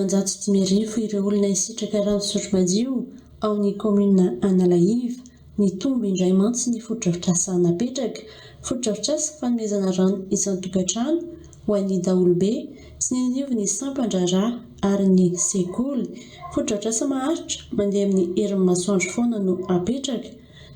55 ireo olona hisitraka rano fisotro madio ao amin'ny kaominina Analaiva. Nitombo indray mantsy ny fotodrafitrasa napetraka. Fotodrafitrasa fanomezana rano isan-tokantrano ho an'ny daholobe sy ny eny anivon'ny sampan-draharaha ary ny sekoly. Fotodrafitrasa maharitra mandeha amin'ny herin'ny masoandro foana no apetraka.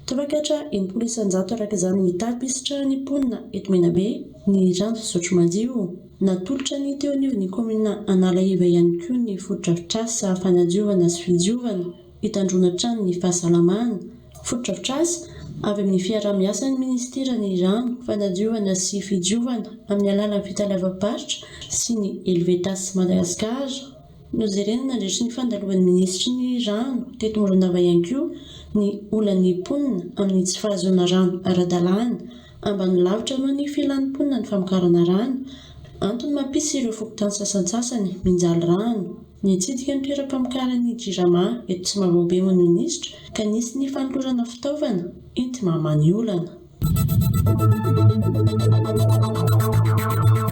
Tafakatra 60% araka izany ny taham-pisitrahan'ny mponina eto Menabe ny rano fisotro madio. Natolotra ny teo anivon'ny kaominina Analaiva ihany koa ny fotodrafitrasa fanadiovana sy fidiovana hitandroana hatrany ny fahasalamana. Fotodrafitrasa avy amin'ny fiaraha-miasan'ny minisiteran'ny Rano, fanadiovana sy fidiovana amin'ny alalan'ny fitaleavam-paritra sy ny Helvetas Madagascar. Nojerena nandritry ny fandalovan'ny minisitry ny Rano teto Morondava ihany koa ny olan'ny mponina amin'ny tsy fahazoana rano ara-dalàna. Ambany lavitra noho ny filan'ny mponina ny famokarana rano, antony mampisy ireo fokontany sasantsasany minjaly rano. Nitsidika ny toeram-pamokaran'ny Jirama eto Tsimavaobe moa ny minisitra ka nisy ny fanolorana fitaovana enti-mamaha ny olana.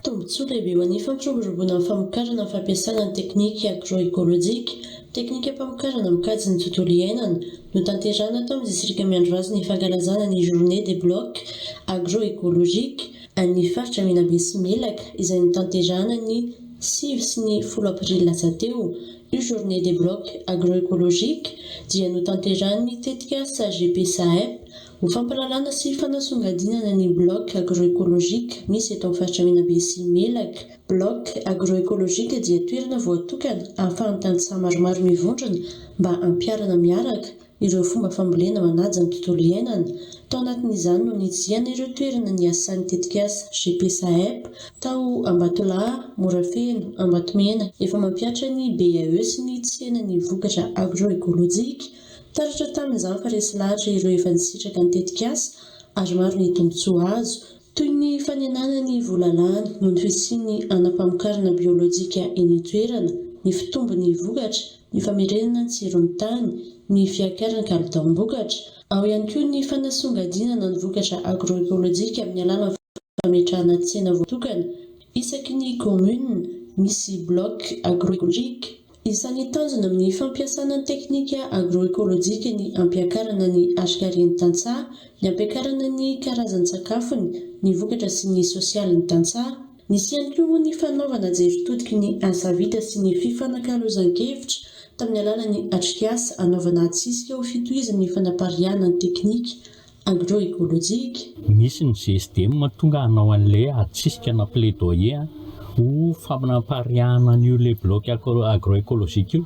Tombontsoa lehibe ho an'ny fampiroboroboana ny famokarana ny fampiasana ny teknika agroekolojika, teknikam-pamokarana mikajy ny tontolo iainana. Notanterahina tao amin'ny distrika Miandrivazo ny fankalazana ny Journée des blocs agroécologiques an'ny faritra Menabe sy Melaka izay notanterahina ny 9 sy ny 10 aprily lasa teo. Io Journée des blocs agroécologiques dia notanterahin'ny tetikasa GPSAEP Ho fampahalalana sy fanasongadinana ny Bloc agroécologique misy eto amin'ny faritra Menabe sy Melaky. Bloc agroécologique dia toerana voatokana ahafahan'ny tantsaha maromaro mivondrona mba hampiharana miaraka ireo fomba fambolena manaja ny tontolo iainana. Tao anatin'izany no nitsihana ireo toerana niasan'ny tetikasa GPSAEP tao Ambatolahy, Morafeno, Ambatomena efa mampihatra ny BAE sy ny tsenan'ny vokatra agroekolojika. Taratra tamin'izany fa resy lahatra ireo efa nisitraka ny tetikasa ary maro ny tombontsoa azo, toy ny fanenana ny vola lany noho ny fisian'ny anam-pamokarana biolojika eny an-toerana, ny fitombon'ny vokatra, ny famerenana ny tsiron'ny tany, ny fiakaran'ny kalitaom-bokatra. Ao ihany koa ny fanasongadinana ny vokatra agroekolojika amin'ny alalan'ny fametrahana tsena voatokana isaky ny commune misy bloc agroecologique. Isan'ny tanjona amin'ny fampiasana ny teknika agroekolojika ny hampiakarana ny hatrikaren'ny tantsaha, ny hampiakarana ny karazan-tsakafony, ny vokatra sy ny sosialin'ny tantsaha. Nisy ihany koa moa ny fanaovana jery todiky ny asa vita sy ny fifanakalozan-kevitra tamin'ny alalan'ny atrikasa hanaovana hatsisika ho fitohizan'ny fanapariahana ny teknika agroekolojika. Misy ny GSDM tonga hanao an'ilay adisisika na plaidoyer ho fanampariahana an'io ilay bloc agroecologique io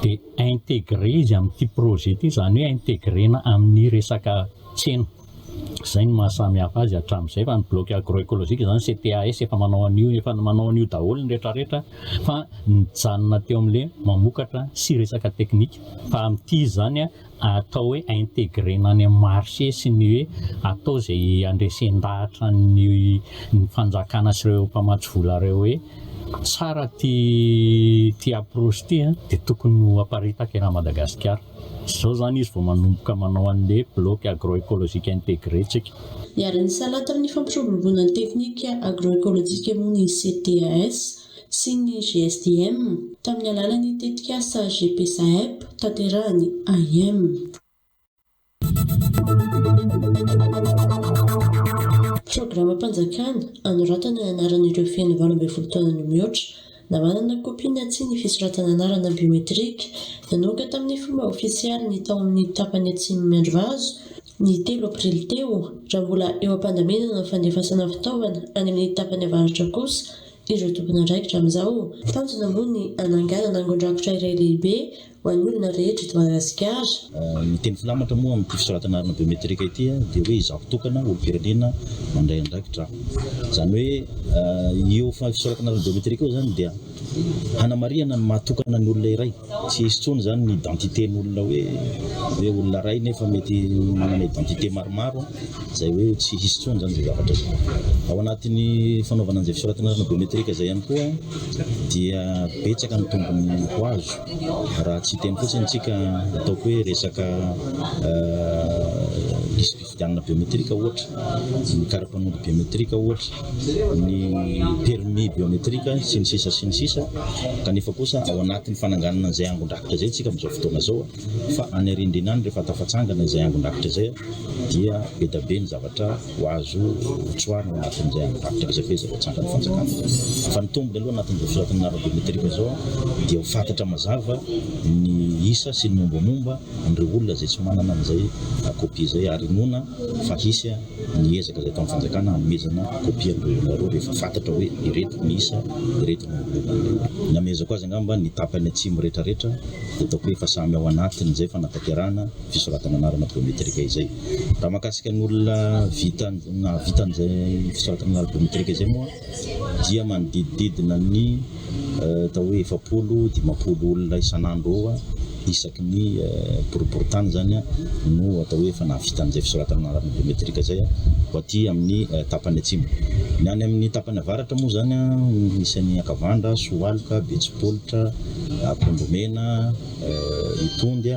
dia intégré izy amin'ity projet ity, izany hoe intégrena amin'ny resaka tsena. Izay no maha samy hafa azy hatramin'izay fa ny bloc agroecologique izany CTAS efa manao an'io, efa manao an'io daholo ny rehetrarehetra fa nijanona teo amin'ilay mamokatra sy resaka teknika fa amin'ity izany atao hoe integrer-na any amin'ny marché sy ny hoe atao izay handresen-dahatra ny ny fanjakana sy ireo mpamatsy vola ireo hoe tsara ity ity approche ity an, dia tokony ho aparitaka eran'i Madagasikara. Izao izany izy vao manomboka manao an'ilay bloc agroécologique intégré tsika. Niara-nisalahy tamin'ny fampiroboroboana ny teknika agroekolojika moa ny CTAS sy ny GSDM tamin'ny alalan'ny tetikasa GPSAEP tanterahan'ny AIM. Programam-panjakana anoratana ny anaran'ireo feno 18 taona no mihoatra na manana kopia na tsia ny fisoratana anarana biometrika nanomboka tamin'ny fomba ofisialy ny tao amin'ny tapany atsimon'i Miandrivazo ny 3 aprily teo raha mbola eo am-pandaminana ny fandefasana fitaovana any amin'ny tapany avaratra kosa ireo tompon'andraikitra amin'izao. Tanjona moa ny hananganana angon-drakotra iray lehibe ho an'ny olona rehetra eto Madagasikara. Ny teny filamatra moa amin'ity fisoratana anarana biometrika ity dia hoe izaho tokana olom-pirenena mandray andraikitra aho. Izany hoe io fisoratana anarana biometrika io izany dia hanamarihana ny maha tokana ny olona iray. Tsy hisy intsony izany ny identité-n'olona hoe hoe olona iray nefa mety manana identité maromaro, izay hoe tsy hisy intsony izany izay zavatra izay. Ao anatin'ny fanaovana an'izay fisoratana anarana biométrique izay ihany koa dia betsaka ny tombony ho azo raha tsy hiteny fotsiny isika ataoko hoe resaka. lisi-pifidianana biometrika ohatra, ny kara-panondro biometrika ohatra, ny permis biometrika sy ny sisa sy ny sisa kanefa kosa ao anatin'ny fananganana an'izay angon-drakitra izay isika amin'izao fotoana izao fa any aoriandriana any rehefa tafatsangana izay angon-drakitra izay dia be dia be ny zavatra ho azo tsoahina ao anatin'izay angon-drakitra izay izay voatsangan'ny fanjakana izay. Fa ny tombony aloha anatin'izao fisoratana anarana biometrika izao dia ho fantatra mazava ny isa sy ny mombamomba an'ireo olona izay tsy manana an'izay kopia izay ary inoana fa hisy ny ezaka izay ataon'ny fanjakana hanomezana kopia an'ireo olona ireo rehefa fantatra hoe ireto ny isa, ireto ny mombamomba an'ilay olona. Ny amehezako azy angamba ny tapany atsimo rehetrarehetra dia ataoko hoe efa samy ao anatin'izay fanatanterahana fisoratana anarana biometrika izay. Raha mahakasika ny olona vita nahavita an'izay fisoratana anarana biometrika izay moa dia manodidididina ny atao hoe 40, 50 olona isan'andro eo isaky ny boriborintany izany no atao hoe efa nahavita an'izay fisoratana anarana biometrika izay ho aty amin'ny tapany atsimo. Ny any amin'ny tapany avaratra moa izany misy an'i Ankavandra, Soaloka, Betsipolitra, Akondromena, Itondy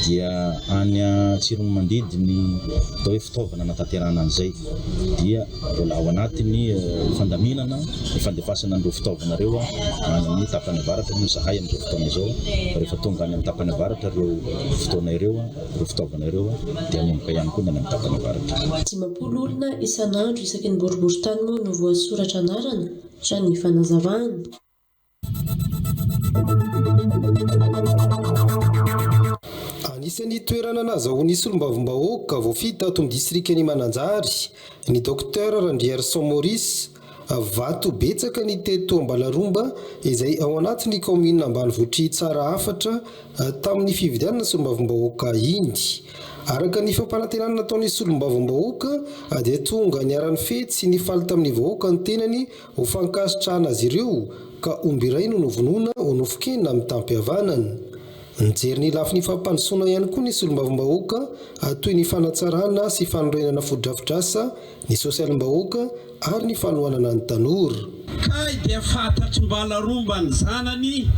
dia any Tsiroanomandidy ny atao hoe fitaovana anatanterahana an'izay dia mbola ao anatin'ny fandaminana ny fandefasana an'ireo fitaovana ireo any amin'ny tapany avaratra moa izahay amin'izao fotoana izao. Rehefa tonga any amin'ny tapany avaratra ireo fotoana ireo, ireo fitaovana ireo dia hanomboka ihany koa ny any amin'ny tapany avaratra. 50 olona isan'andro isaky ny boriborintany moa no voasoratra anarana, raha ny fanazavana. Anisan'ny toerana nahazahoan'ny solombavambahoaka voafidy tato amin'ny distrikan'i Mananjary, ny Docteur Randriarison Maurice, vato betsaka ny teto Ambalaromba izay ao anatin'ny kaominina ambanivohitr'i Tsarahafatra tamin'ny fividianana solombavambahoaka iny. Araka ny fampanantenana nataon'ny solombavambahoaka dia tonga niara-nifety sy nifaly tamin'ny vahoaka ny tenany Ho fankasitrahana azy ireo ka omby iray no novonoina ho nofon-kena mitam-pihavanana. Nijery ny lafiny fampandrosoana ihany koa ny solombavambahoaka toy ny fanatsarana sy fanorenana fotodrafitrasa, ny sosialim-bahoaka ary ny fanohanana ny tanora. Kay dia fantatry Mbalaromba ny zanany,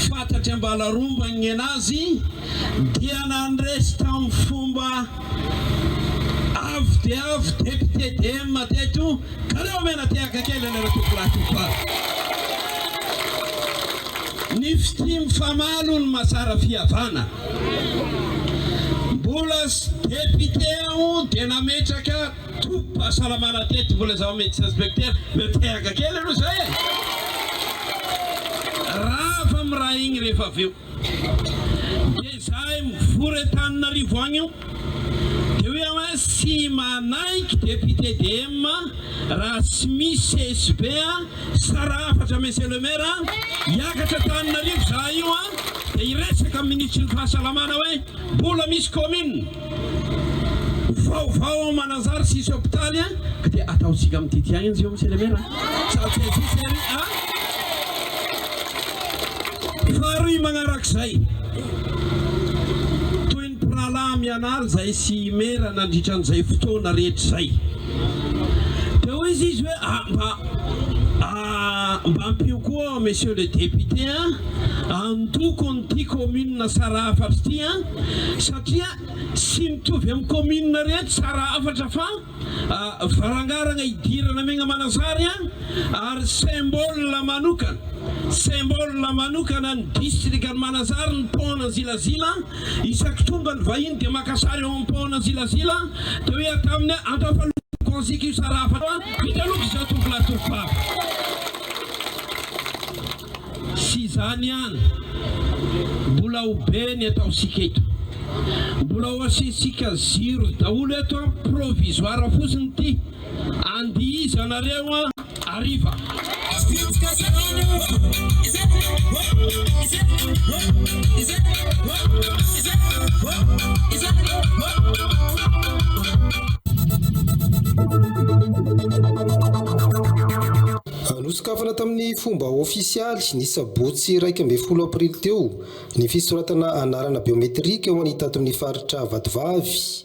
fantatry Ambalaromba ny anazy, dia nandresy tamin'ny fomba avo dia avo député DM teto, Aleo omena tehaka kely anareo tompolahy tompovavy. Ny fitia mifamaly hono mahatsara fihavana. Mbola député aho dia nametraka tobim-pahasalamana teto mbola izaho médecin inspecteur, omeo tehaka kely aloha izay e! Rava miray igny rehefa avy eo. Dia izahay mivory Antananarivo agny io dia hoy aho hoe tsy manaiky député DM raha tsy misy CSB a, Sarahafatra Monsieur le Maire a, hiakatra Antananarivo izahay io a, dia hiresaka amin'ny minisitry ny fahasalamana hoe mbola misy commune vaovao ao Mananjary tsisy hopitaly a, ka dia ataontsika amin'ity ty agny izy io Monsieur le Maire a, sa tsy tsisy ery a. Faharoy magnarak'izay, toy ny mpirahalahy mianala izay sy i Mera nandritra an'izay fotoana rehetra izay. Dia hoy izy izy hoe, ah, mba, ah, mba ampio koa monsieur le député a, antoko an'ity commune Sarahafatra ity a, satria tsy mitovy amin'ny commune rehetra Sarahafatra fa Varangarana idirana megna Manazary ary symbole manokana, symbole manokana ny distrikan'i Manazary ny pont an'Anjilazila, isaky tonga ny vahiny dia maka sary eo amin'ny pont an'Anjilazila dia hoe ataminy andao fa loko antsika io sarafa io, vita loko izao tovolahy tovovavy. Tsy izany ihany, mbola ho be ny ataontsika eto. Mbola ho asiantsika jiro daholo eto an, provisoire fotsiny ity, andihizanareo an, hariva. Nosokafana tamin'ny fomba ofisialy ny sabotsy 11 aprily teo ny fisoratana anarana biometrika ho an'ny tato amin'ny faritra Vatovavy.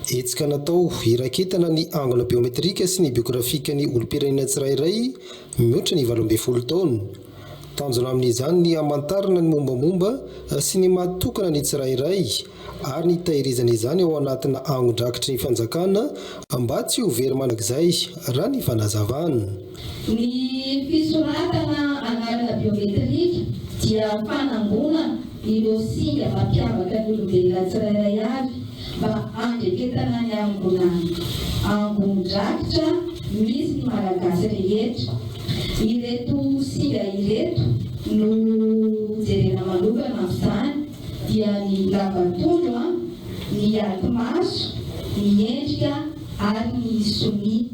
Hetsika natao hiraketana ny angona biometrika sy ny biografikan'ny olom-pirenena tsirairay mihoatra ny 18 taona. Tanjona amin'izany ny hamantarana ny mombamomba sy ny maha tokana ny tsirairay ary ny hitahirizana izany ao anatina angon-drakitry ny fanjakana mba tsy ho very mandrakizay, raha ny fanazavana. Ny fisoratana anarana biometrika dia fanangonana ireo singa mampiavaka ny olombelona tsirairay avy mba handreketana ny angona angon-drakitra misy ny Malagasy rehetra. Ireto singa ireto no jerena manokana amin'izany dia ny lava-tondro, ny ati-maso, ny endrika ary ny sonia.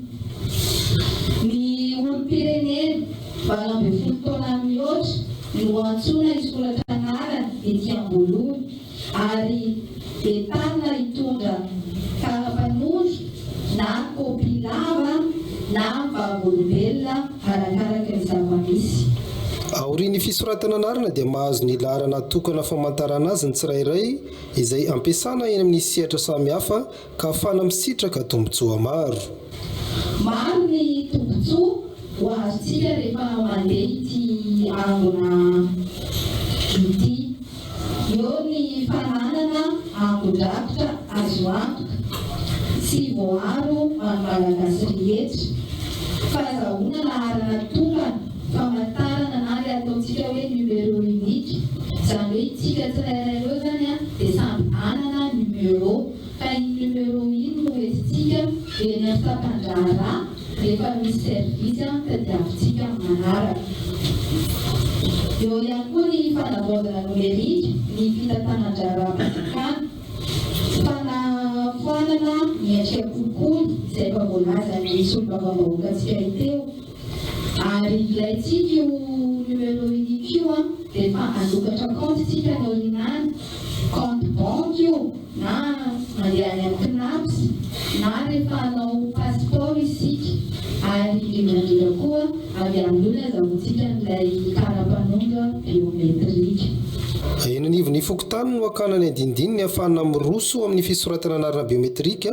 Ny olom-pirenena 18 taona mihoatra no antsoina hisoratra anarana ety am-boalohany ary entanina hitondra kara-panondro na kopia lava na vavolombelona arakaraka ny zava-misy. Aorian'ny fisoratana anarana dia mahazo ny laharana tokana famantarana azy ny tsirairay izay ampiasana eny amin'ny sehatra samihafa ka ahafahana misitraka tombontsoa maro. Maro ny tombontsoa ho azontsika rehefa mandeha ity angona ity. Eo ny fananana angon-drakitra azo antoka sy voaaro ho an'ny Malagasy rehetra. Fahazahoana laharana tokana, famantarana na ilay ataontsika hoe numéro unique, izany hoe isika tsirairay ireo izany dia samy hanana numéro, ka iny numéro iny no entintsika eny amin'ny sampan-draharaha rehefa misy service tadiavintsika manaraka. Eo ihany koa ny fanavaozana nomerika ny fitantanan-draharaham-panjakana, fanafoanana ny endrika kolikoly izay efa voalazan'ny solombavambahoakantsika teo. Ary ilaintsika io numéro unique io an, dia efa hanokatra kaonty tsika any aoriana any, kaonty banky io na mandeha any amin'ny Cnaps na rehefa hanao passeport isika, ary indrindra indrindra koa avy amin'io ny azahoantsika an'ilay kara-panondro biometrika. Eny anivon'ny fokontany no hakana ny andinindininy ahafahana miroso amin'ny fisoratana anarana biometrika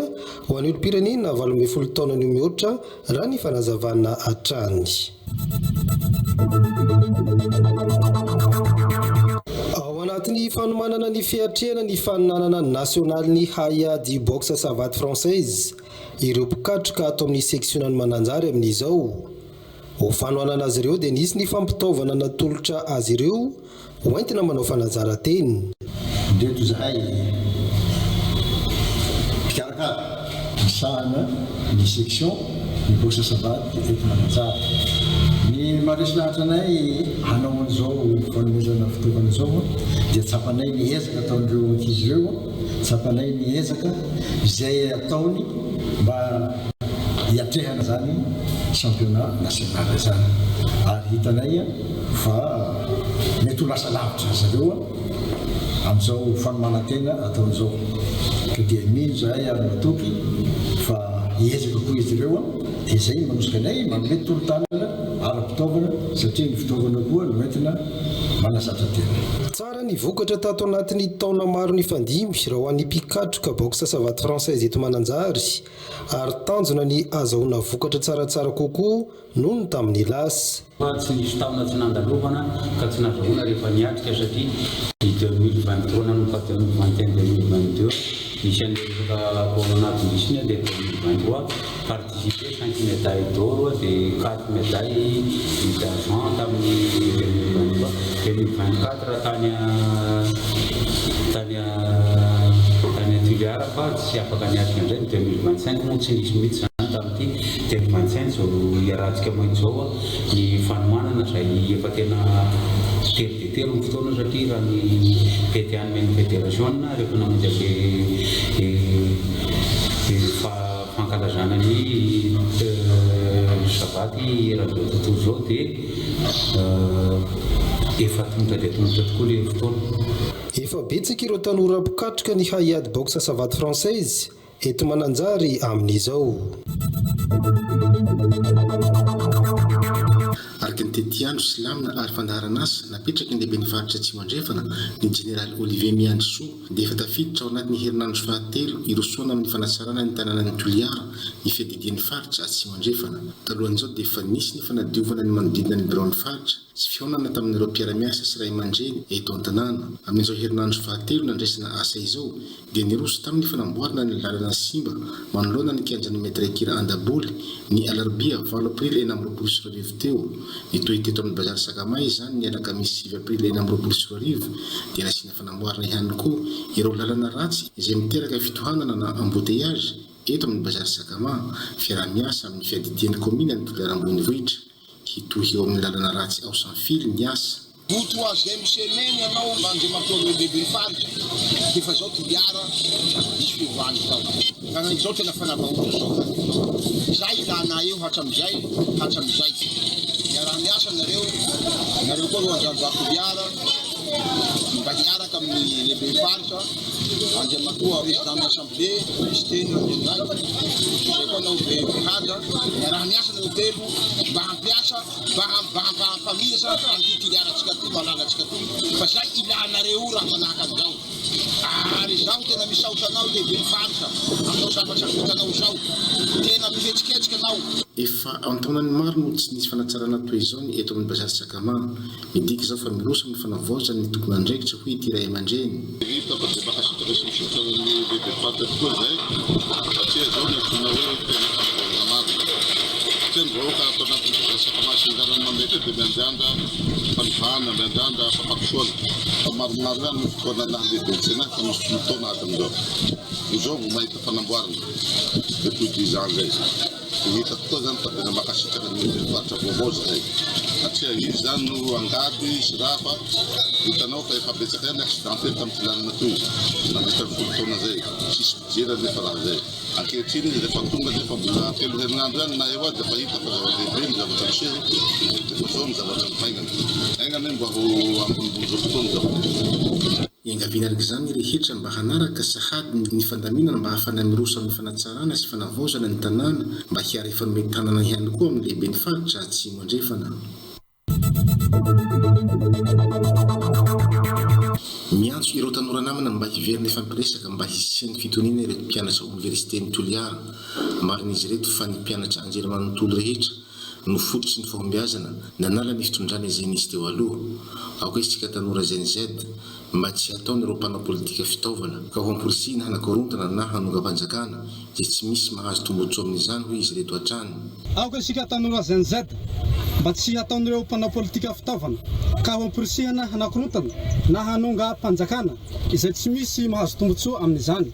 ho an'ny olom-pirenena 18 taona no mihoatra raha ny fanazavana hatrany. Ao anatin'ny fanomanana ny fiatrehana ny faninanana nasionalin'ny haiady boxe savate française ireo mpikatroka ato amin'ny seksionan'i Mananjary amin'izao. Ho fanohanana azy ireo dia nisy ny fampitaovana natolotra azy ireo hoentina manao fanazaran-tena. Indreto izahay mpikarakara misahana ny section ny boxe savate eto Mananjary. Ny maharesy lahatra anay hanao an'izao fanomezana fitaovana izao dia tsapanay ny ezaka ataon'ireo ankizy ireo, tsapanay ny ezaka izay ataony mba hiatrehana izany championnat national izany ary hitanay fa mety ho lasa lavitra ry zareo amin'izao fanomanan-tena ataony izao ka dia mino izahay ary matoky fa hiezaka koa izy ireo dia izay no manosika anay manome tolo-tanana ara-pitaovana satria ny fitaovana koa no entina manazatra tena. Tsara ny vokatra tato anatin'ny taona maro nifandimby raha ho an'ny mpikatroka boxe savate française eto Mananjary ary tanjona ny azahoana vokatra tsaratsara kokoa noho ny tamin'ny lasa. Fa tsy nisy taona tsy nandalovana ka tsy nazahoana rehefa niatrika satria ny 2023 nanomboka 2021 2022 nisy an'ilay resaka corona virus iny dia 2023 participer cinq médailles d'or dia quatre médailles d'argent tamin'ny 2023 2024 tany tany tany Toliara fa tsy afaka niatrika indray ny 2025 moa tsy nisy mihitsy izany tamin'ity 2025 izao iarahantsika mahita izao ny fanomanana izay efa tena tery dia tery ny fotoana satria raha ny PTA nomen'ny federasiona rehefa namonjy an'ilay fankalazana ny sabata eran'izao tontolo izao dia efa tonta dia tonta tokoa ilay fotoana. Efa betsaka ireo tanora mpikatroka ny haiady boxe savate française eto Mananjary amin'izao. Araka ny tetiandro. Tetiandro sy lamina ary fandaharan'asa napetraky ny lehiben'ny faritra Atsimo Andrefana, ny jeneraly Olivier Miandrisoa, dia efa tafiditra ao anatin'ny herinandro fahatelo hirosoana amin'ny fanatsarana ny tanànan'i Toliara ny fiadidian'ny faritra Atsimo Andrefana. Talohan'izao dia efa nisy ny fanadiovana ny manodidina ny biraon'ny faritra sy fihaonana tamin'ireo mpiara-miasa sy ray aman-dreny eto an-tanàna. Amin'izao herinandro fahatelo nandraisana asa izao dia niroso tamin'ny fanamboarana ny lalana simba manoloana ny kianjan'ny Maître Kira Andaboly ny alarobia valo aprily 2026 teo. Nitohy teto amin'ny Bazary Sakamay izany ny alakamisy sivy aprily 2026 dia nasiana fanamboarana ihany koa ireo lalana ratsy izay miteraka fitohanana na embouteillage eto amin'ny Bazary Sakama, fiaraha-miasa amin'ny fiadidian'ny kaominina ny Toliara Ambonivohitra. Hitohy eo amin'ny lalana ratsy ao Sanfily ny asa. Au troisième semaine ianao Andriamatoa lehiben'ny faritra dia efa zao Toliara nisy fiovana tao. Raha izao tena fanavaozana zao zany izao. Zay ilana eo hatramizay hatramizay. Miaraha miasa nareo, nareo koa aloha Andranovato Toliara mba hiaraka amin'ny lehiben'ny faritra Andriamatoa président de l'assemblée Siteny Randrianjato, zay koa anao be Behaja. Miaraha miasa nareo telo mba hampiasa Mba mba hampamiza an'ity Toliarantsika ty malalantsika ty fa zay ilanareo raha manahaka an'izao ary izaho tena misaotra anao lehiben'ny faritra amin'izao zavatra vitanao izao tena mihetsiketsika anao. Efa an-taonany maro no tsy nisy fanatsarana toy izao ny eto amin'ny Bazary Sakamà. Midika izao fa miroso amin'ny fanavaozana ny tompon'andraikitra hoy ity ray aman-dreny. Hita fa dia mankasitraka sy misaotra ny lehiben'ny faritra tokoa izahay satria izao no antsoina hoe tena fanavaozana marina. Satria ny vahoaka ato anatin'izao resaka mahasengarana mametra dia miandrandra fanovana, miandrandra fampandrosoana. Fa maromaro ihany ny fotoana naha lehiben'ny tsena ahy fa misy folo taona hatramin'izao. Izao vao mahita fanamboarana depuis dix ans izay. Dia hitako koa zany fa tena mankasitraka ny faritra vaovao zahay satria izy zany no angady sy raha fa hitanao fa efa betsaka ihany accident teto tamin'ity lalana toy nandritra ny folo taona zay tsisy mpijery anefa raha zay ankehitriny izy rehefa tonga nefa mbola telo herinandro ihany na eo aza dia efa hita fa zava-dehibe ny zavatra miseho dia efa zao ny zavatra mivaingana enga anie mba ho ambonimbony zao fotoana zao. Iangaviana araka izany ny rehetra mba hanaraka sahady ny fandaminana mba hahafahana miroso amin'ny fanatsarana sy fanavaozana ny tanàna mba hiara-hifanome tanana ihany koa amin'ny lehiben'ny faritra Atsimo Andrefana. Miantso ireo tanora namana mba hiverina hifampiresaka mba hisian'ny fitoniana ireto mpianatra oniversiten'i Toliara. Marin'izy ireto fa ny mpianatra anjerimanontolo rehetra no fototry ny fahombiazana nanala ny fitondrana izay nisy teo aloha. Aoka isika tanora Gen Z mba tsy hataon'ireo mpanao politika fitaovana ka ho amporisihina hanakorontana na hanongam-panjakana izay tsy misy mahazo tombotsoa amin'izany hoy izy ireto hatrany. Aoka isika tanora Gen Z mba tsy hataon'ireo mpanao politika fitaovana ka ho amporisihana hanakorontana na hanongam-panjakana izay tsy misy mahazo tombotsoa amin'izany.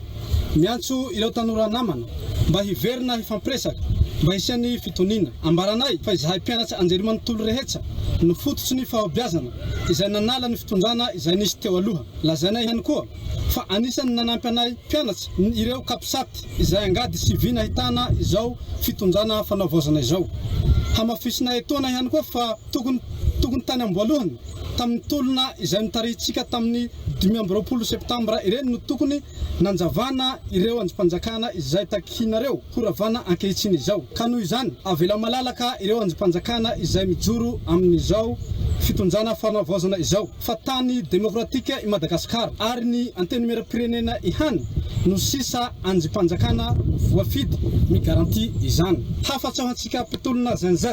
Miantso ireo tanora namana mba hiverina hifampiresaka mba hisian'ny fitoniana. Ambaranay fa izahay mpianatra anjerimanontolo rehetra no fototry ny fahobiazana izay nanala ny fitondrana izay nisy teo aloha. Lazainay ihany koa fa anisan'ny nanampy anay mpianatra ireo capsat izay angady sy vy nahitana izao fitondrana fanavaozana izao. Hamafisinay etoana ihany koa fa tokony tokony tany am-boalohany tamin'ny tolona izay notarihintsika tamin'ny 25 septambra ireny no tokony nanjavana ireo andrim-panjakana izay takianareo horavana ankehitriny izao. Ka noho izany, avelao malalaka ireo andrim-panjakana izay mijoro amin'izao fitondrana fanavaozana izao fa tany demokratika i Madagasikara ary ny Antenimierampirenena ihany no sisa andrim-panjakana voafidy mi-garantie izany. Hafatsa ho antsika mpitolona Gen Z.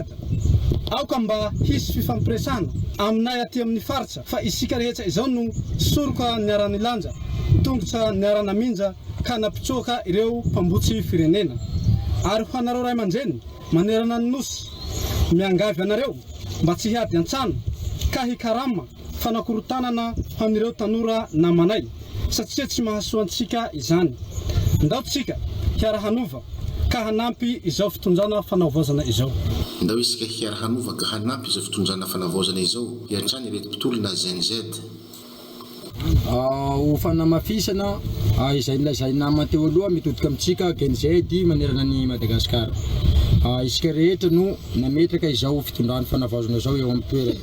Aoka mba hisy fifampiresahana aminay aty amin'ny faritra fa isika rehetra izao no soroka niara-nilanja, tongotra niara-naminja ka nampitsoaka ireo mpambotsy firenena. Ary ho anareo ray aman-dreny manerana ny Nosy, miangavy anareo mba tsy hiady an-trano ka hikarama fanakorontanana ho an'ireo tanora namanay satria tsy mahasoa antsika izany. Ndao tsika hiara-hanova ka hanampy izao fitondrana fanavaozana izao. Ndao isika hiara-hanova ka hanampy izao fitondrana fanavaozana izao, hoy hatrany ireto mpitolona Gen Z. Ho fanamafisana izay nolazain'ny namana teo aloha mitodika amintsika Gen Z manerana an'i Madagasikara. Isika rehetra no nametraka izao fitondran'ny fanavaozana izao eo amin'ny toerany.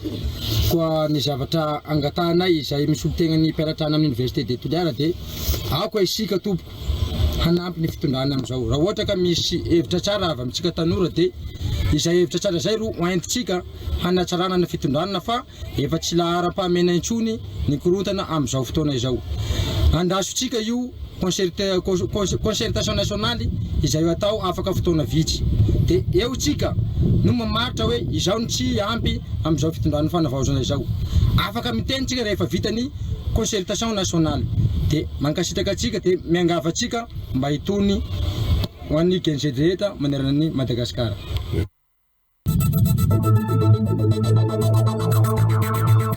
Koa ny zavatra angatahanay izay misolo tegna ny mpiara-trano amin'ny Université de Toliara dia aoka isika tompoko. hanampy ny fitondrana amin'izao. Raha ohatra ka misy hevitra tsara avy amintsika tanora dia izay hevitra tsara izay ro hoentintsika hanatsarana ny fitondrana fa efa tsy laharam-pahamehana intsony ny korontana amin'izao fotoana izao. Andrasontsika io concertation nationale izay ho atao afaka fotoana vitsy. Dia eo tsika no mamaritra hoe izao no tsy ampy amin'izao fitondran'ny fanavaozana izao. Afaka miteny tsika rehefa vita ny concertation nationale. Dia mankasitraka antsika dia miangavy antsika mba hitony ho an'ny Gen Z rehetra manerana an'i Madagasikara.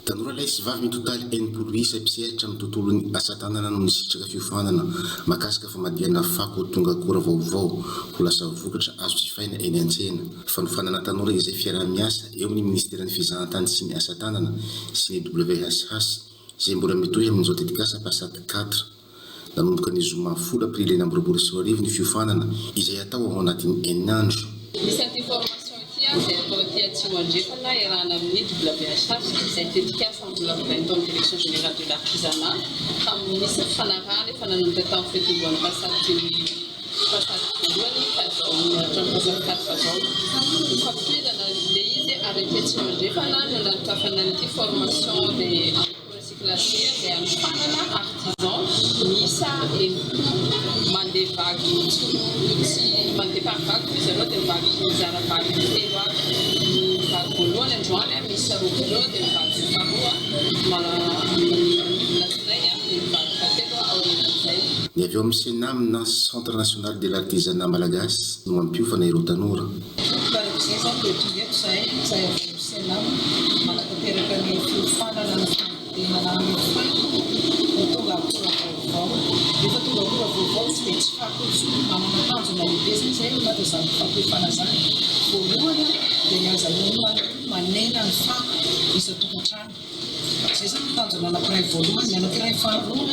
Tanora lahy sy vavy mitotaly 60 isa mpisehatra amin'ny tontolon'ny asa tanana no nisitraka fiofanana mahakasika famadihana fako ho tonga akora vaovao ho lasa vokatra azo jifaina eny an-tsena. Fanofanana tanora izay fiaraha-miasa eo amin'ny minisiteran'ny fizahantany sy ny asa tanana sy ny WHH izay mbola mitohy amin'izao tetikasa Passat quatre. Nanomboka ny zoma folo aprily 2026 ny fiofanana izay hatao ao anatin'ny enina andro. Misy an'ity formation ity izay atao aty Atsimo Andrefana iarahana amin'ny WHH izay tetikasa mbola volavolain'ny tao amin'ny Direction Générale de l'Artisanat tamin'ny nisy fifanarahana efa nanomboka tamin'ny fitomboan'ny Passat Passat voalohany ka izao hatramin'ny Passat quatre izao. Fampitohizana ilay izy ary aty Atsimo Andrefana no nanokafana an'ity formation des Recyclage izay anofanana artisan miisa 60 mandeha vague tsy tsy mandeha par vague moa izy ireo dia vague mizara vague telo avy. Ny vague voalohany androany miisa 20 dia ny vague faharoa amin'ny alatsinainy dia ny vague fahatelo aorianan'izay. Ny avy ao amin'ny Cenam na Centre National de l'Artisanat Malagasy no mampiofana ireo tanora. Tompoko araka izay izany dia tonga eto izahay, izahay avy ao amin'ny Cenam, manatanteraka ny fiofanana ny fanodinana ny fako ho tonga akora vaovao. Rehefa tonga akora vaovao izy dia tsy fako intsony. Manana tanjona lehibe izany izahay ao anatin'izany fampiofana izany. Voalohany dia ny azahoana manena ny fako isan-tokantrano. Izay izany ny tanjona anankiray voalohany. Ny anankiray faharoa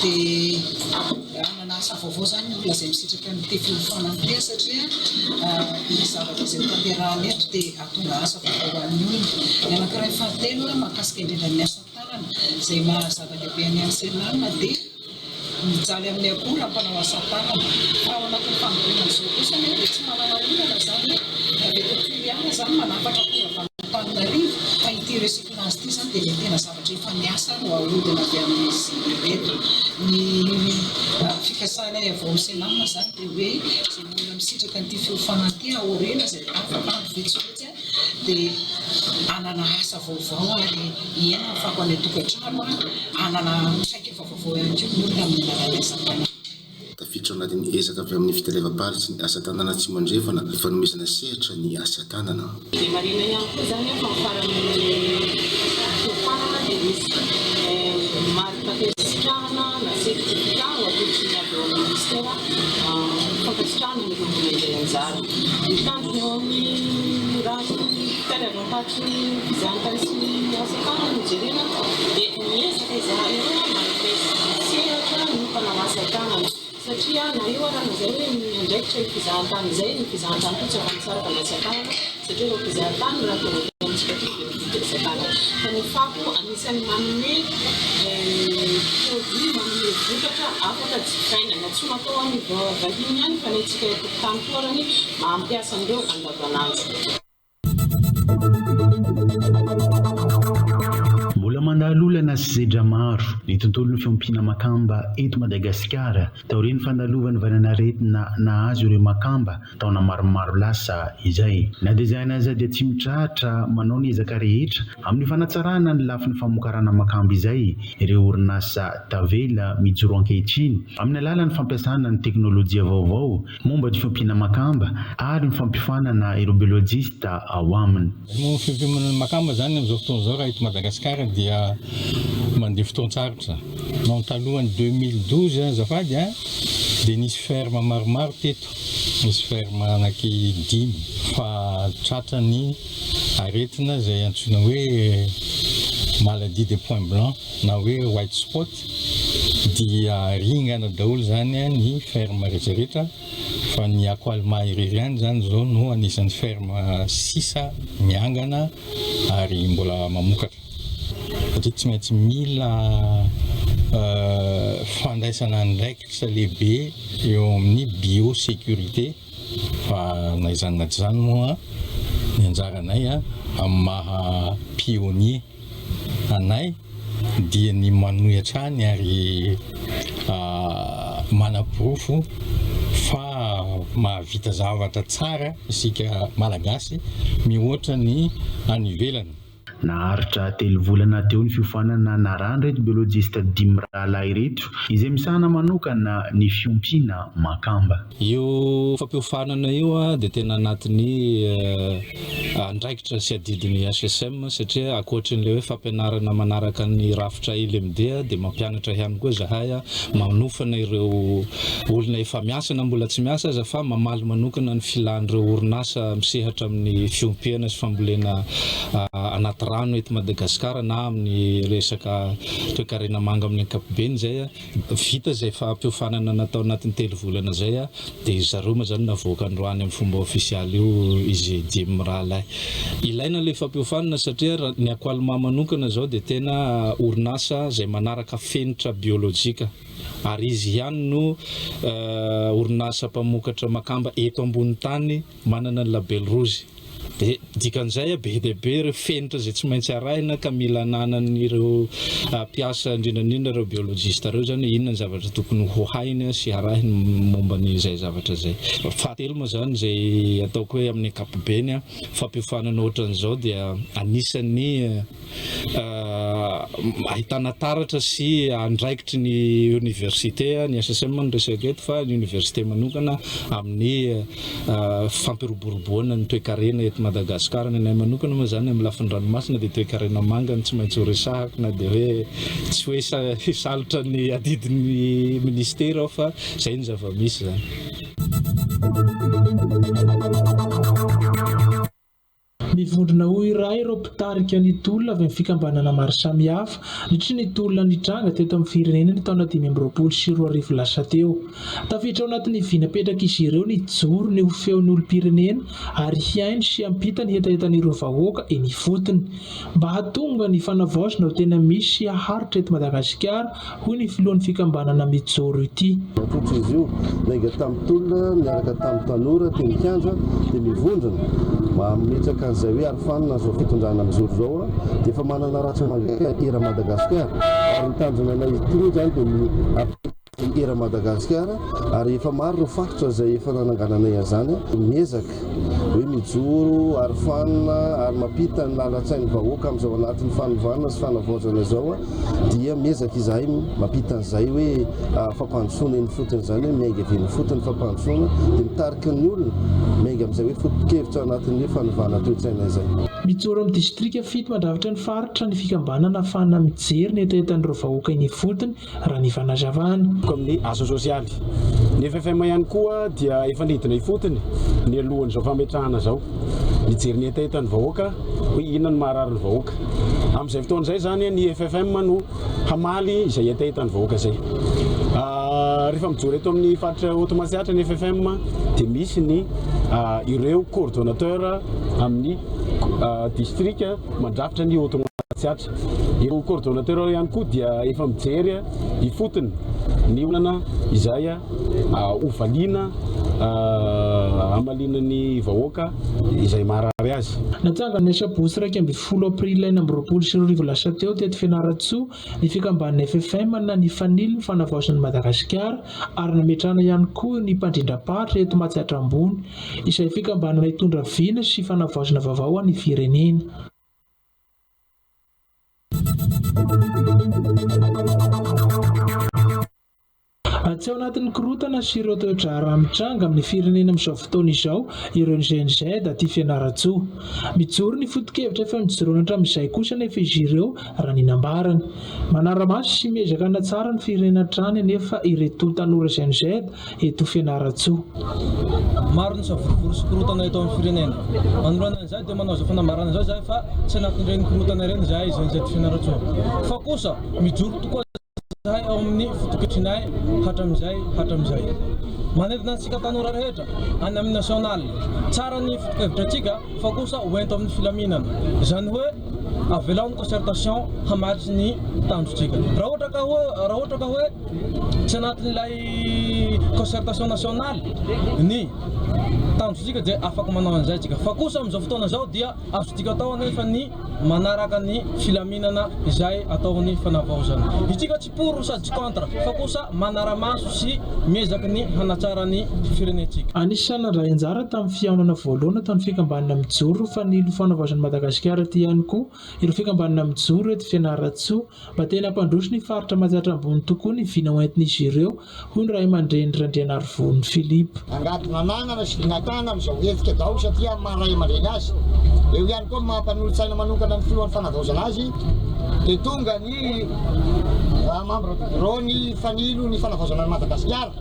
dia hanana asa vaovao izany ny olona izay misitraka an'ity fiofanana ity satria ny zavatra izay hotanterahana eto dia hahatonga asa vaovao ho an'ny olona. Ny anankiray fahatelo mahakasika indrindra ny asa tanana izay maha zava-dehibe an'i Anselam dia Mijaly amin'ny akora mpanao asa tanana. Fa ao anatin'ny fanodinana izao kosa anefa dia tsy manana olana izany hoe avy eto Toliara izany manafatra akora avy any Antananarivo fa ity recyclage ity izany dia ilay tena zavatra efa miasa no ahodina avy amin'izy ireto. Ny fikasanay avy ao amin'ny Cenam izany dia hoe izay olona misitraka an'ity fiofanana ity aoriana izay afaka andro vitsivitsy dia hanana asa vaovao ary hiaina ny fako any an-tokantrano, hanana traikefa vaovao ihany koa ny olona amin'ny alalan'ny asa tanana. Tafiditra ao anatin'ny ezaka avy amin'ny fitaleavam-paritry ny asa tanana Atsimo Andrefana ny fanomezana sehatra ny asa tanana. Dia marihina ihany koa izany fa amin'ny faran'ny fiofanana dia misy mari-pankasitrahana na certificat ho atolotry ny avy ao amin'ny minisitera fankasitrahana ireo mbola handray anjara. Ny tanjona eo amin'ny raha ny fitaleavam-paritry ny fizahantany sy ny asa tanana no jerena dia miezaka izahay eo manome sehatra ny mpanao asa tanana satria na eo ara na izay hoe miandraikitra io fizahantany izay, ny fizahantany koa tsy afa-misaraka amin'ny asa tanana satria ireo mpizahatany raha tonga aty amintsika aty dia mividy asa tanana fa ny fako anisan'ny manome produit, manome vokatra afaka jifaina na tsy ho natao ho an'ny vahiny ihany fa ny antsika tompon-tany koa arany mampiasa an'ireo andavanandro. Mbola mandalo olana sy sedra maro ny tontolon'ny fiompiana makamba eto Madagasikara taorian'ny fandalovan'ny valan'aretina nahazo ireo makamba taona maromaro lasa izay. Na dia izany aza dia tsy mitrahatra manao ny ezaka rehetra amin'ny fanatsarana ny lafiny famokarana makamba izay ireo orinasa tavela mijoro ankehitriny amin'ny alalan'ny fampiasana ny teknolojia vaovao momba ny fiompiana makamba ary ny fampiofanana ireo biolojista ao aminy. Ny fiompiana makamba izany amin'izao fotoana izao raha eto Madagasikara dia mandeha fotoan-tsarotra. Non talohan'ny 2012 azafady a, dia nisy ferme maromaro teto, nisy ferme anaky dimy fa tratran'ny aretina izay antsoina hoe maladie des points blancs na hoe white spot dia ringana daholo izany ny ferme rehetra rehetra fa ny Aqualma irery ihany izany izao no anisan'ny ferme sisa miangana ary mbola mamokatra satria tsy maintsy mila. fandraisana andraikitra lehibe eo amin'ny biosécurité fa na izany na tsy izany moa ny anjaranay amin'ny maha pionnier anay dia ny manohy hatrany ary manaporofo fa mahavita zavatra tsara isika Malagasy mihoatra ny any ivelany. Naharitra telo volana teo ny fiofanana narahan'ireto biolojista dimy mirahalahy ireto, izay misahana manokana ny fiompiana makamba. Io fampiofanana io dia tena anatin'ny andraikitra sy adidin'ny HSM satria ankoatrin'ilay hoe fampianarana manaraka ny rafitra LMD dia mampianatra ihany koa izahay manofana ireo olona efa miasa na mbola tsy miasa aza fa mamaly manokana ny filan'ireo orinasa misehatra amin'ny fiompiana sy fambolena anaty rano eto Madagasikara na amin'ny resaka toekarena manga amin'ny ankapobeny izay. Vita izay fampiofanana natao anatin'ny telo volana izay dia zareo moa izany navoaka androany amin'ny fomba ofisialy io izy dimy mirahalahy. Ilaina ilay fampiofanana satria raha ny Aqualma manokana izao dia tena orinasa izay manaraka fenitra biolojika ary izy ihany no orinasa mpamokatra makamba eto ambony tany manana ny label rouge. Dia dikan'izay, be dia be ireo fenitra izay tsy maintsy arahina ka mila ananan'ireo mpiasa indrindra indrindra ireo biolojista ireo izany hoe inona ny zavatra tokony ho hainy sy harahiny momba an'izay zavatra izay. Fahatelo moa izany izay ataoko hoe amin'ny ankapobeny, fampiofanana ohatran'izao dia anisan'ny Ahitana taratra sy andraikitry ny oniversite, ny SSM no resaka eto fa ny oniversite manokana amin'ny fampiroboroboana ny toekarena eto Madagasikara. Ny anay manokana moa izany amin'ny lafiny ranomasina dia toekarena manga no tsy maintsy ho resahako na dia hoe tsy hoe hisalotra ny adidin'ny minisitera aho fa izay no zava-misy izany. Mivondrona ho iray ireo mpitarika ny tolona avy amin'ny fikambanana maro samihafa, nitry ny tolona nitranga teto amin'ny firenena ny taona 2025 lasa teo. Tafiditra ao anatin'ny vina apetrak'izy ireo ny hijoro ny ho feon'ny olom-pirenena ary hihaino sy hampita ny hetahetan'ireo vahoaka eny ifotony. Mba hahatonga ny fanavaozana ho tena misy sy haharitra eto Madagasikara, hoy ny filohan'ny fikambanana Mijoro ity. Ankoatra izy io, niainga tamin'ny tolona niaraka tamin'ny tanora teny kianja dia mivondrona mametraka an'izay hoe arofanina izao fitondrana mijoro izao dia efa manana ratra mangaika eran'i Madagasikara ary ny tanjona anay ity moa izany dia ny hampitony eran'i Madagasikara ary efa maro ireo faritra izay efa nanangananay an'izany miezaka hoe mijoro, arofanina ary mampita ny lalan-tsain'ny vahoaka amin'izao anatin'ny fanovana sy fanavaozana izao dia miezaka izahay mampita an'izay hoe fampandrosoana eny ifotony izany hoe miainga avy eny ifotony ny fampandrosoana dia mitarika ny olona miainga amin'izay hoe foto-kevitra anatin'ny hoe fanovana toe-tsaina izay. Mijoro amin'ny distrika fito mandrafitra ny faritra ny fikambanana ahafahana mijery ny hetahetan'ireo vahoaka eny ifotony raha ny fanazavana. Amin'ny asa sosialy. Ny ffm ihany koa dia efa nidina ifotony nialohan'izao fametrahana izao, nijery ny hetahetan'ny vahoaka hoe inona no maharary ny vahoaka. Amin'izay fotoana izay izany ny ffm no hamaly izay hetahetan'ny vahoaka izay. Rehefa mijoro eto amin'ny faritra Haute Matsiatra ny ffm dia misy ny ireo coordonnateur amin'ny distrika mandrafitra ny Haute Matsiatra. Ireo coordonnateur ireo ihany koa dia efa mijery ifotony ny olana izay hovaliana hamaliana ny vahoaka izay maharary azy. Natsangana ny asabotsy 11 aprily 2026 lasa teo teto Fianarantsoa ny fikambanana ffm na ny Fanilo ny fanavaozan'i Madagasikara ary nametrahana ihany koa ny mpandrindram-paritra eto Matsiatra Ambony izay fikambanana hitondra vina sy fanavaozana vaovao ho an'ny firenena. Tsy ao anatin'ny korontana sy ireo toe-draharaha mitranga amin'ny firenena amin'izao fotoana izao ireo Gen Z aty Fianarantsoa. Mijoro ny foto-kevitra efa nijoroana hatramin'izay kosa anefa izy ireo raha ny nambarany. Manara-maso sy miezaka hanatsara ny firenena hatrany anefa ireto tanora Gen Z eto Fianarantsoa. Maro ny savorovoro sy korontana eto amin'ny firenena. Manoloana an'izay dia manao izao fanambarana izao izahay fa tsy anatin'ireny korontana ireny izahay Gen Z Fianarantsoa. Fa kosa mijoro tokoa izahay ao amin'ny fotoketrinay hatramin'izay hatramin'izay. Manentana antsika tanora rehetra any amin'ny national. Tsara ny fotokevitrantsika fa kosa hoento amin'ny filaminana. Izany hoe avelao ny concertation hamaritry ny tanjontsika. Raha ohatra ka hoe raha ohatra ka hoe. Tsy anatin'ilay concertation nationale ny tanjontsika dia afaka manao an'izay isika. Fa kosa amin'izao fotoana izao dia azontsika atao anefa ny manaraka ny filaminana izay ataon'ny fanavaozana. Isika tsy pour sady tsy contre fa kosa manara-maso sy miezaky ny hanatsara ny firenentsika. Anisan'ny nandray anjara tamin'ny fihaonana voalohany nataon'ny fikambanana Mijoro Fanilo Fanavaozan'i Madagasikara ity ihany koa ireo fikambanana mijoro eto Fianarantsoa. Mba tena hampandroso ny faritra Matsiatra Ambony tokoa ny vina hoentin'izy ireo, hoy ny ray aman-dreny Randrianarivony Philippe. Angady nananana sy vinantana amin'izao hetsika izao satria amin'ny maha ray aman-dreny azy, eo ihany koa ny maha mpanolotsaina manokana ny filohan'ny fanavaozana azy dia tonga ny membre du bureau ny fanilo ny fanavaozana an'i Madagasikara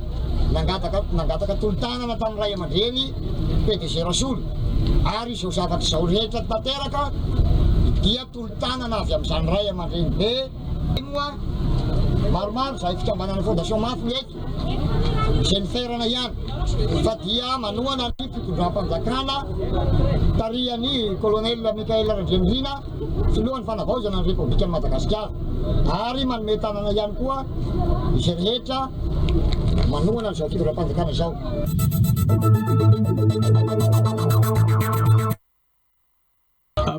nangataka nangataka tolo-tanana tamin'ny ray aman-dreny PDG Rasolo ary izao zavatra izao rehetra tanteraka dia tolo-tanana avy amin'izany ray aman-dreny be moa maromaro izahay fikambanana Fondation Mafy no eto izay miferana ihany fa dia manohana ny fitondram-panjakana tarihan'ny Colonel Michaël Randrianirina filohan'ny fanavaozana ny Repoblikan'i Madagasikara ary manome tanana ihany koa izay rehetra manohana an'izao fitondram-panjakana izao.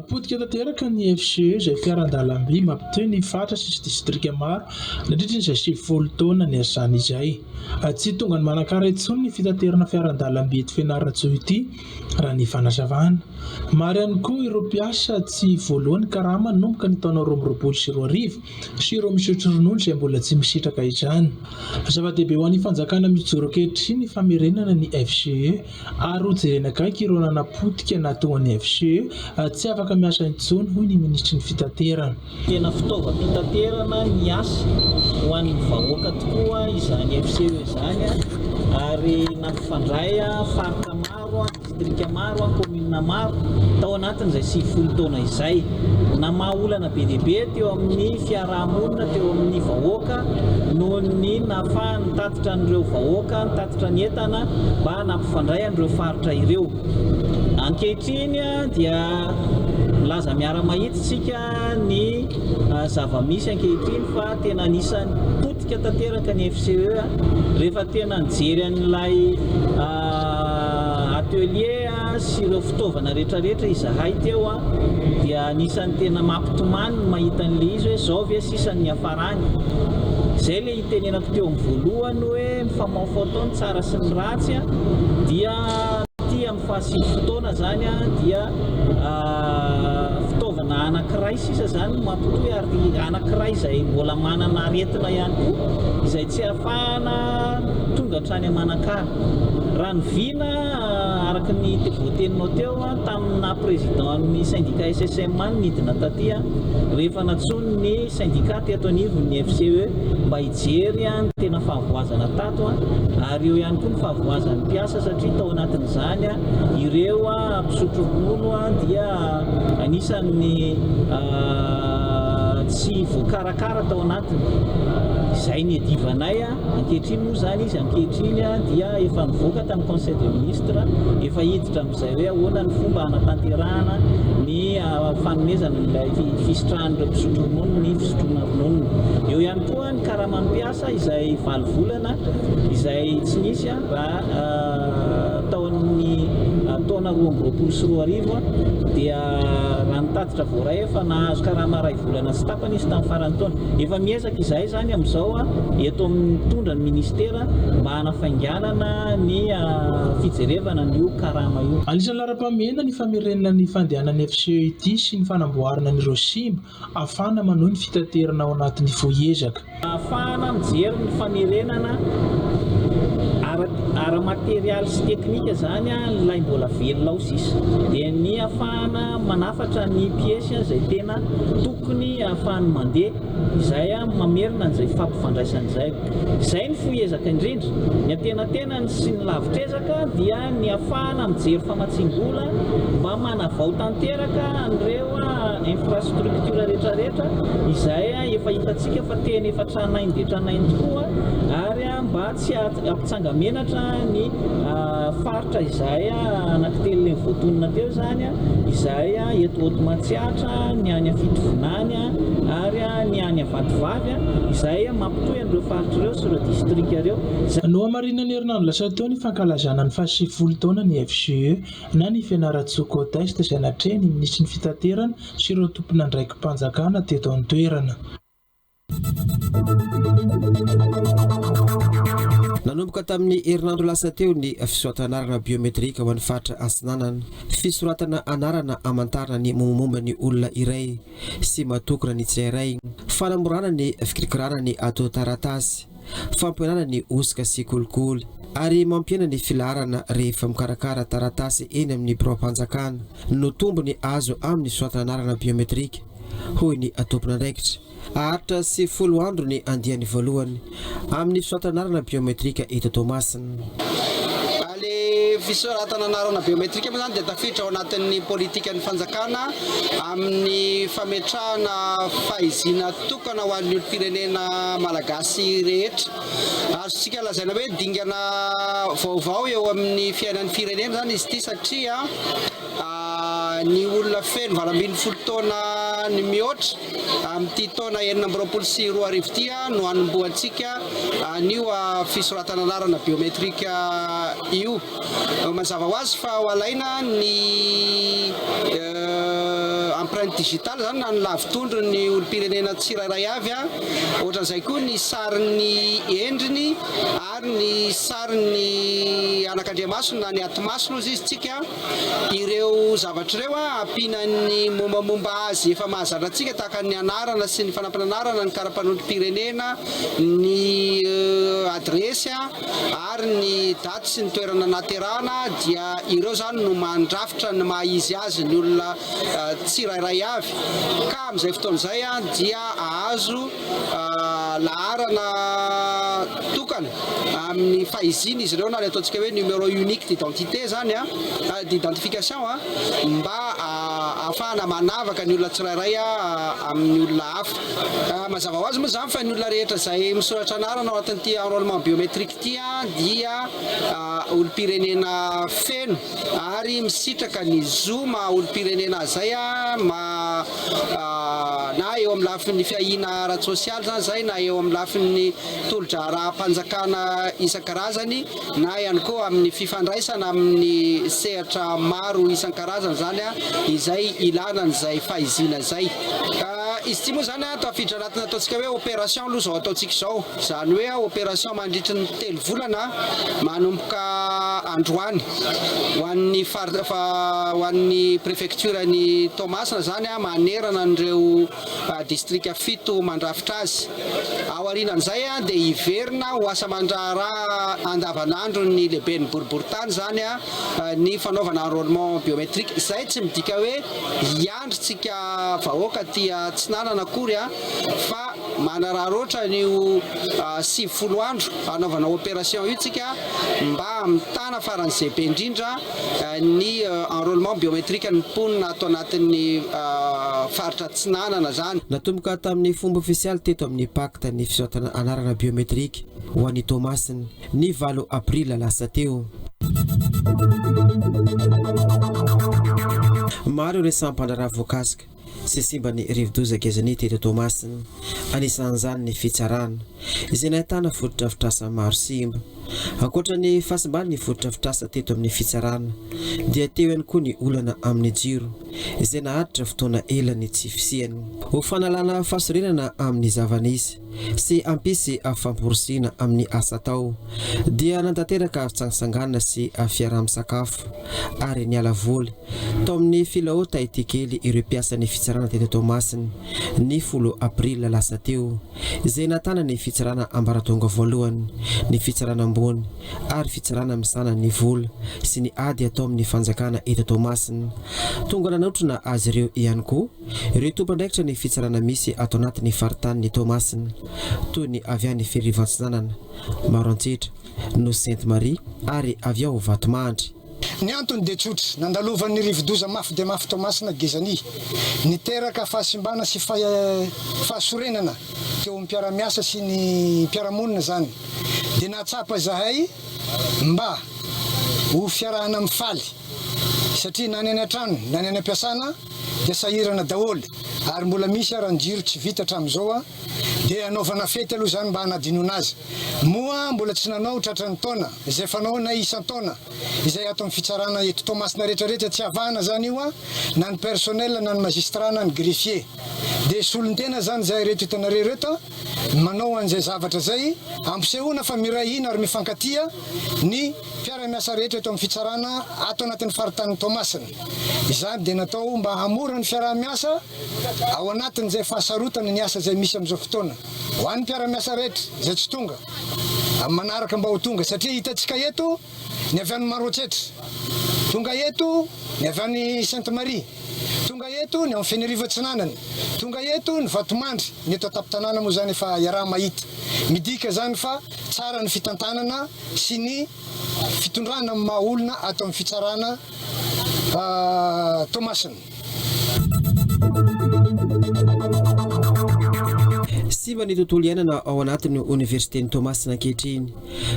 Potika tanteraka ny FCE izay fiaran-dalamby mampitohy ny faritra sy distrika maro nandritra izay 90 taona niasany izay. Tsy tonga any Manakara intsony ny fitaterana fiaran-dalamby eto Fianarantsoa ity raha ny fanazavana. Maro ihany koa ireo mpiasa tsy voaloa ny karama nanomboka ny taona 2022 sy ireo misotro ronono izay mbola tsy misitraka izany. Zava-dehibe ho an'ny fanjakana mijoro ankehitriny ny famerenana ny FCE. Ary ho jerena akaiky ireo nanapotika na toa ny FCE tsy afaka miasa intsony, hoy ny minisitry ny fitaterana. Tena fitaovam-pitaterana niasa ho an'ny vahoaka tokoa izany FCE izany ary nampifandray faritra maro, distrika maro, kaominina maro tao anatin'izay 90 taona izay. Namaha olana be dia be teo amin'ny fiaraha-monina, teo amin'ny vahoaka noho ny nahafahany nitatitra an'ireo vahoaka, nitatitra ny entana mba nampifandray an'ireo faritra ireo. Ankehitriny dia milaza miara-mahita isika ny zava-misy ankehitriny fa tena anisan'ny potika tanteraka ny FCE rehefa tena nijery an'ilay atelier sy ireo fitaovana rehetrarehetra izahay teo dia anisan'ny tena mampitomany ny mahita an'ilay izy hoe izao ve sisa ny niafarany. Izay ilay itenenako teo amin'ny voalohany hoe mifamaofao tao ny tsara sy ny ratsy dia aty amin'ny fahasivy fotoana izany dia fitaovana anankiray sisa izany no mampitohy ary anankiray izay mbola manana aretina ihany koa izay tsy ahafahana tonga hatrany Manakara. Raha ny vina araka ny voateninao teo tamin'ny naha président ny syndicat SSM any nidina taty rehefa nantsoin'ny syndicat teto anivon'ny FCE mba hijery ny tena fahavoazana tato ary eo ihany koa ny fahavoazan'ny mpiasa satria tao anatin'izany ireo mpisotro ronono dia anisan'ny tsy voakarakara tao anatiny izay niadivanay. Ankehitriny moa izany izy ankehitriny dia efa nivoaka tamin'ny conseil des ministres, efa hiditra amin'izay hoe ahoana ny fomba hanatanterahana ny fanomezana ilay fisitrahan'ireo mpisotro ronono ny fisotroana rononony. Eo ihany koa ny karaman'ny mpiasa izay valo volana izay tsy nisy raha tao amin'ny taona 2022 dia raha ny tatitra voaray efa nahazo karama iray volana sy tapany izy tamin'ny faran'ny taona. Efa miezaka izahay izany amin'izao eto amin'ny mitondra ny ministera mba hanafainganana ny fijerevana an'io karama io. Anisan'ny laharam-pahamehana ny famerenana ny fandehanan'ny FCE ity sy ny fanamboarana an'ireo simba ahafahana manohy ny fitaterana ao anatin'ny fohy ezaka. Ahafahana mijery ny famerenana ara-materialy sy teknika izany ilay mbola velona ao sisa dia ny ahafahana manafatra ny piesy izay tena tokony ahafahany mandeha izay mamerina an'izay fampifandraisana izay. Izay ny fohy ezaka indrindra. Ny antenatenany sy ny lavitr'ezaka dia ny ahafahana mijery famatsiam-bola mba manavao tanteraka an'ireo infrastructure rehetrarehetra izay efa hitantsika fa tena efa tranainy dia tranainy tokoa ary mba tsy hampitsanga-menatra ny faritra izay anankitelo ilay voatonona teo izany izay eto Haute Matsiatra, ny any Fitovinany. ary ny any Vatovavy izay mampitohy an'ireo faritra ireo sy ireo distrika ireo. Nohamarinan'ny herinandro lasa teo ny fankalazana ny fahasivifolo taona ny FGE na ny Fianarantsoa Côte Est izay natrehin'ny minisitry ny fitaterana sy ireo tompon'andraiki-panjakana teto an-toerana. Nanomboka tamin'ny herinandro lasa teo ny fisoratana anarana biometrika ho an'ny faritra Atsinanana. Fisoratana anarana hamantarana ny mombamomba ny olona iray sy matokona ny tsirairay. Fanamorana ny fikirikirana ny antontan-taratasy. Fampihenana ny hosoka sy kolikoly. Ary mampihena ny filaharana rehefa mikarakara taratasy eny amin'ny biraom-panjakana no tombony azo amin'ny fisoratana anarana biometrika, hoy ny tompon'andraikitra. Haharitra 90 andro ny andiany voalohany amin'ny fisoratana anarana biometrika eto Toamasina. Ilay fisoratana anarana biometrika moa izany dia tafiditra ao anatin'ny politikan'ny fanjakana amin'ny fametrahana fahaizina tokana ho an'ny olom-pirenena malagasy rehetra. Azontsika lazaina hoe dingana vaovao eo amin'ny fiainan'ny firenena izany izy ity satria ny olona feno 18 taona ny mihoatra Amin'ity taona 2026 ity no hanombohantsika an'io fisoratana anarana biometrika io. Mazava ho azy fa ho alaina ny empreinte digitale izany na ny lavotondron'ny olom-pirenena tsirairay avy, ohatran'izay koa ny sarin'ny endriny ary ny sarin'ny anakandriamasony na ny atimasony hozy izy tsika. Ireo zavatra ireo ampiana ny mombamomba azy efa mahazatra antsika tahaka ny anarana sy ny fanampin'anarana, ny kara-panondrom-pirenena, ny adiresy ary ny daty sy ny toerana nahaterahana dia ireo izany no mandrafitra ny maha izy azy ny olona tsirairay avy ka amin'izay fotoana izay dia ahazo laharana tokana amin'ny fahiziana izy ireo na ilay ataontsika hoe numéro unique d'identité izany d'identification mba ahafahana manavaka ny olona tsirairay amin'ny olona hafa. Mazava ho azy moa izany fa ny olona rehetra izay misoratra anarana ao anatin'ity enrôlement biométrique ity dia olom-pirenena feno ary misitraka ny zo maha olom-pirenena azy izay na eo amin'ny lafiny fiahiana ara-tsosialy izany izay na eo amin'ny lafiny tolo-draharaham-panjakana isan-karazany na ihany koa amin'ny fifandraisana amin'ny sehatra maro isan-karazany izany izay ilana an'izay fahiziana izay. Izy ity moa izany tafiditra anatin'ny ataontsika hoe opération aloha izao ataontsika izao, izany hoe opération mandritry ny telo volana manomboka androany ho an'ny ho an'ny préfecture-n'i Toamasina izany manerana an'ireo distrika fito mandrafitra azy. Aorianan'izay dia hiverina ho asa aman-draharaha andavanandron'ny lehiben'ny boriborintany izany ny fanaovana enrôlement biométrique. Izay tsy midika hoe hiandry tsika vahoaka aty atsinanana akory fa manararaotra an'io 90 andro hanaovana opération io tsika mba hamitana faran'izay be indrindra ny enrôlement biométrique ny mponina ato anatin'ny faritra Atsinanana izany. Natomboka tamin'ny fomba ofisialy teto amin'ny Pacte ny fisoratana anarana biométrique ho an'i Toamasina, ny valo aprila lasa teo. Maro ireo sampan-draharaha voakasika sy simban'ny rivodoza Gezani teto Toamasina, anisan'izany ny fitsarana, izay nahitana fotodrafitrasa maro simba. Ankoatra ny fahasimban'ny fotodrafitrasa teto amin'ny fitsarana dia teo ihany koa ny olana amin'ny jiro izay naharitra fotoana ela ny tsy fisiany. Ho fanalana fahasorenana amin'ny zava-nisy sy hampisy famporisihina amin'ny asa atao dia nanatanteraka fitsangatsanganana sy fiaraha-misakafo ary niala voly tao amin'ny filao Tahiti kely ireo mpiasan'ny fitsarana teto Toamasina ny folo aprila lasa teo. izay nahatana ny fitsarana ambaratonga voalohany, ny fitsarana ambony ary fitsarana misahana ny vola sy ny ady atao amin'ny fanjakana eto Toamasina. Tonga nanotrona azy ireo ihany koa ireo tompon'andraikitra ny fitsarana misy ato anatin'ny faritanin'i Toamasina toy ny avy any Ferivo Atsinanana, Maroantsetra, Nosy Sainte Marie ary avy ao Vatomandry. Ny antony dia tsotra, nandalovan'ny rivodoza mafy dia mafy Toamasina, Gezani, niteraka fahasimbana sy fahasorenana teo amin'ny mpiara-miasa sy ny mpiara-monina izany, dia nahatsapa izahay mba ho fiarahana mifaly satria na ny any an-trano na ny any am-piasana dia sahirana daholo. ary mbola misy ara ny jiro tsy vita hatramin'izao dia anaovana fety aloha izany mba hanadinoana azy. Moa mbola tsy nanao tratran'ny taona izay fanaonay isan-taona izay ato amin'ny fitsarana eto Toamasina rehetra rehetra tsy avahana izany io na ny personnel na ny magistrat na ny greffier dia solontena izany izay ireto hitanareo ireto manao an'izay zavatra izay ampisehoana fa miray hina ary mifankatia ny mpiara-miasa rehetra eto amin'ny fitsarana ato anatin'ny faritanin'i Toamasina. Izany dia natao mba hahamora ny fiaraha-miasa ao anatin'izay fahasarotana ny asa izay misy amin'izao fotoana. Ho an'ny mpiara-miasa rehetra izay tsy tonga, amin'ny manaraka mba ho tonga satria hitantsika eto ny avy any Maroantsetra, tonga eto ny avy any Sainte Marie, tonga eto ny ao Fenerivo Atsinanana, tonga eto ny Vatomandry, ny eto an-tampon-tanàna moa izany efa iaraha-mahita. Midika izany fa tsara ny fitantanana sy ny fitondrana amin'ny maha olona ato amin'ny fitsarana Toamasina. Simba ny tontolo iainana ao anatin'ny oniversiten'i Toamasina ankehitriny,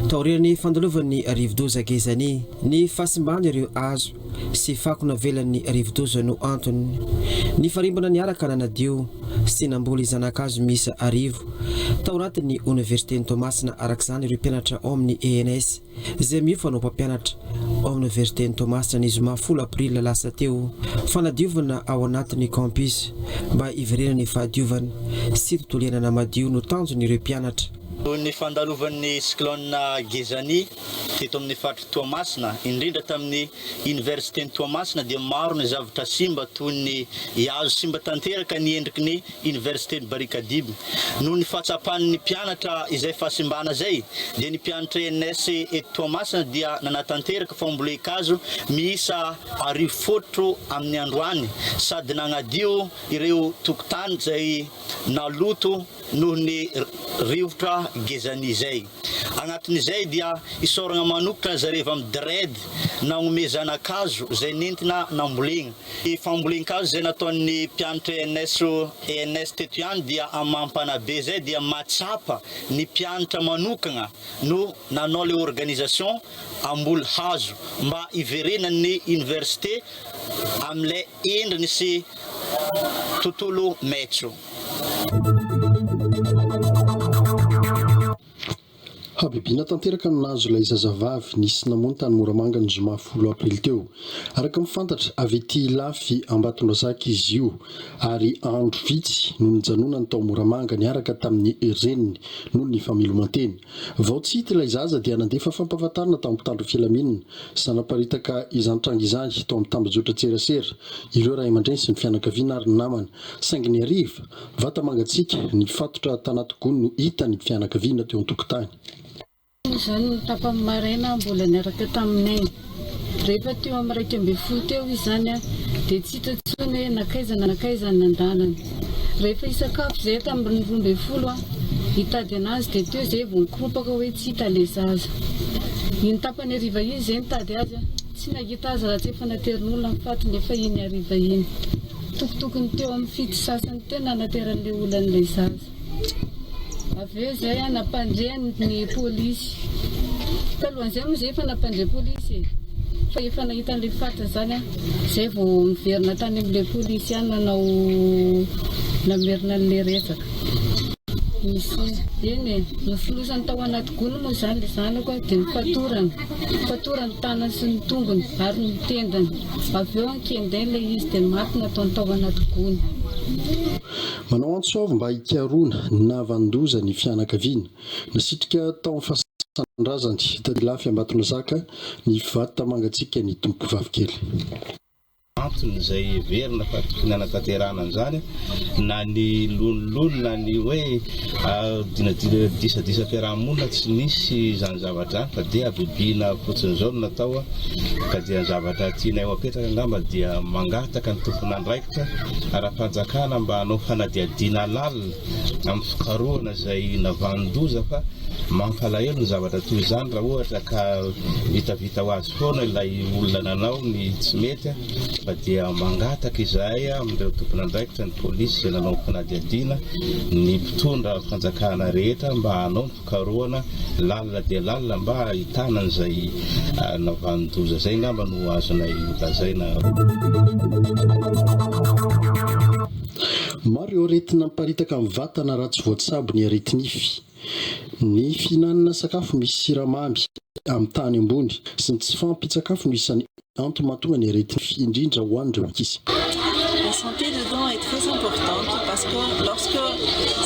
taorian'ny fandalovan'ny rivodoza Gezani. Ny fahasimban'ireo hazo sy fako navelan'ny rivodoza no antony. Nifarimbona niaraka nanadio sy namboly zana-kazo miisa arivo tao anatin'ny oniversiten'i Toamasina araka izany ireo mpianatra ao amin'ny ENS izay miofana ho mpampianatra ao amin'ny oniversiten'i Toamasina ny zoma folo aprily lasa teo. Fanadiovana ao anatin'ny campus mba hiverenan'ny fahadiovana sy tontolo iainana madio no tanjon'ireo mpianatra. Noho ny fandalovan'ny cyclone Gezani teto amin'ny faritr'i Toamasina, indrindra tamin'ny Oniversiten'i Toamasina dia maro ny zavatra simba toy ny hazo simba tanteraka ny endriky ny Oniversiten'i Barikadimy. Noho ny fahatsapan'ny mpianatra izay fahasimbana izay dia ny mpianatra ENS eto Toamasina dia nanatanteraka fambolen-kazo miisa arivo fotro amin'ny androany sady nagnadio ireo tokotany izay naloto noho ny rivotra gezany izay. Agnatin'izay dia isaoragna manokatra zareo avy amin'ny DREDD nagnome zana-kazo izay nentina nambolegna. Ny fambolen-kazo izay nataon'ny mpianatra ENS ENS teto ihany dia amin'ny maha mpanabe izay dia mahatsapa ny mpianatra manokagna no nanao le organisation hamboly hazo mba hiverenan'ny université amin'ilay endriny sy tontolo maitso. Habibiana tanteraka no nahazo ilay zazavavy nisy namono tany Moramanga ny zoma folo aprily teo. Araka ny fantatra, avy ety Ilafy Ambatondrazaka izy io ary andro vitsy no nijanonany tao Moramanga niaraka tamin'ny reniny noho ny fameloman-tena. Vao tsy hita ilay zaza dia nandefa fampahafantarana tamin'ny mpitandro filaminana sy nanaparitaka izany tranga izany tao amin'ny tambajotran-tserasera ireo ray aman-dreny sy ny fianakaviana ary ny namana. Saingy ny hariva, vata mangatsiaka nifatotra tanaty gony no hitan'ny fianakaviana teo an-tokotany. Izany ny tapany maraina mbola niaraka tamin'i Neny. Rehefa teo amin'ny 11 teo izy izany dia tsy hita intsony hoe nankaiza na nankaiza ny nandanany. Rehefa hisakafo izahay tamin'ny 12 hitady an'azy dia teo izahay vao nikoropaka hoe tsy hita ilay zaza. Iny tapany hariva iny izahay nitady azy, tsy nahita azy raha tsy efa naterin'olona ny fatiny efa iny hariva iny. Tokotokony teo amin'ny fito sy sasany teo nanateran'ilay olona an'ilay zaza. Avy eo izay nampandre ny polisy. Talohan'izay moa izay efa nampandre polisy e. Fa efa nahita an'ilay fatiny izany aho. Izay vao niverina tany amin'ilay polisy ihany nanao namerina an'ilay resaka. Nisy, eny e, nofonosany tao anaty gony moa izany ilay zanako dia nofatorany. Nofatorany ny tanany sy ny tongony ary ny tendany. Avy eo ankendreny ilay izy dia maty nataony tao anaty gony. Manao antso avo mba hikaroana ny nahavandoza ny fianakaviana. Nasitrika tao amin'ny fasan-drazany tany Ilafy Ambatonazaka ny vata mangatsiaka ny tompovavikely. Antony izay heverina fa tokony hanatanterahana an'izany na ny lonilony na ny hoe dinadina disadisa fiaraha-monina tsy nisy izany zavatra izany fa dia habibiana fotsiny izao no natao ka dia ny zavatra tianay ho apetraka angamba dia mangataka ny tompon'andraikitra ara-panjakana mba hanao fanadihadiana lalina amin'ny fikarohana izay navanon-doza fa mampalahelo ny zavatra toy izany raha ohatra ka vitavita ho azy foana ilay olona nanao ny tsy mety fa dia mangataka izahay amin'ireo tompon'andraikitra ny polisy izay nanao fanadihadiana ny mpitondra fanjakana rehetra mba hanao ny Karohana lalina dia lalina mba hahitana an'izay navanon-doza izay angamba no azonay lazaina. Maro ireo aretina miparitaka amin'ny vatana raha tsy voatsabo ny areti-nify. Ny fihinanana sakafo misy siramamy amin'ny tany ambony sy ny tsy fahampian-tsakafo no isan'ny antony mahatonga ny areti-nify indrindra ho an'ireo ankizy. La santé de dents est très importante parce que lorsque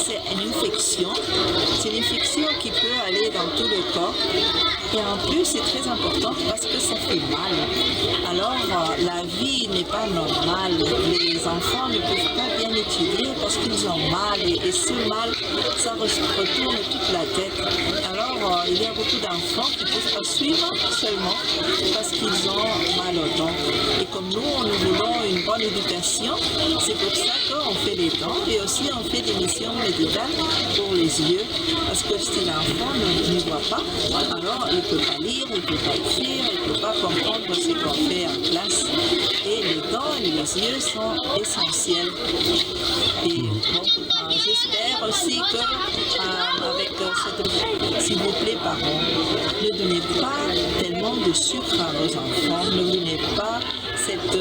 c'est une infection, c'est une infection qui peut aller dans tout le corps et en plus c'est très important parce que ça fait mal. Alors la vie n'est pas normale, les enfants ne peuvent pas bien étudier parce qu'ils ont mal et ce mal ça retourne toute la tête. Alors il y a beaucoup d'enfants qui ne peuvent pas suivre seulement parce qu'ils ont mal aux dents. Et comme nous, nous voulons une bonne éducation, c'est pour ça qu'on fait les dents et aussi on fait des missions médicales pour les yeux. Parce que si l'enfant ne, ne voit pas, alors il ne peut pas lire, il ne peut pas écrire, il ne peut pas comprendre ce qu'on fait en classe. Et les dents et les yeux sont essentiels. Et bon, j'espère aussi que avec cette... S'il vous plaît, parents, ne donnez pas tellement de sucre à vos enfants, ne donnez pas cette,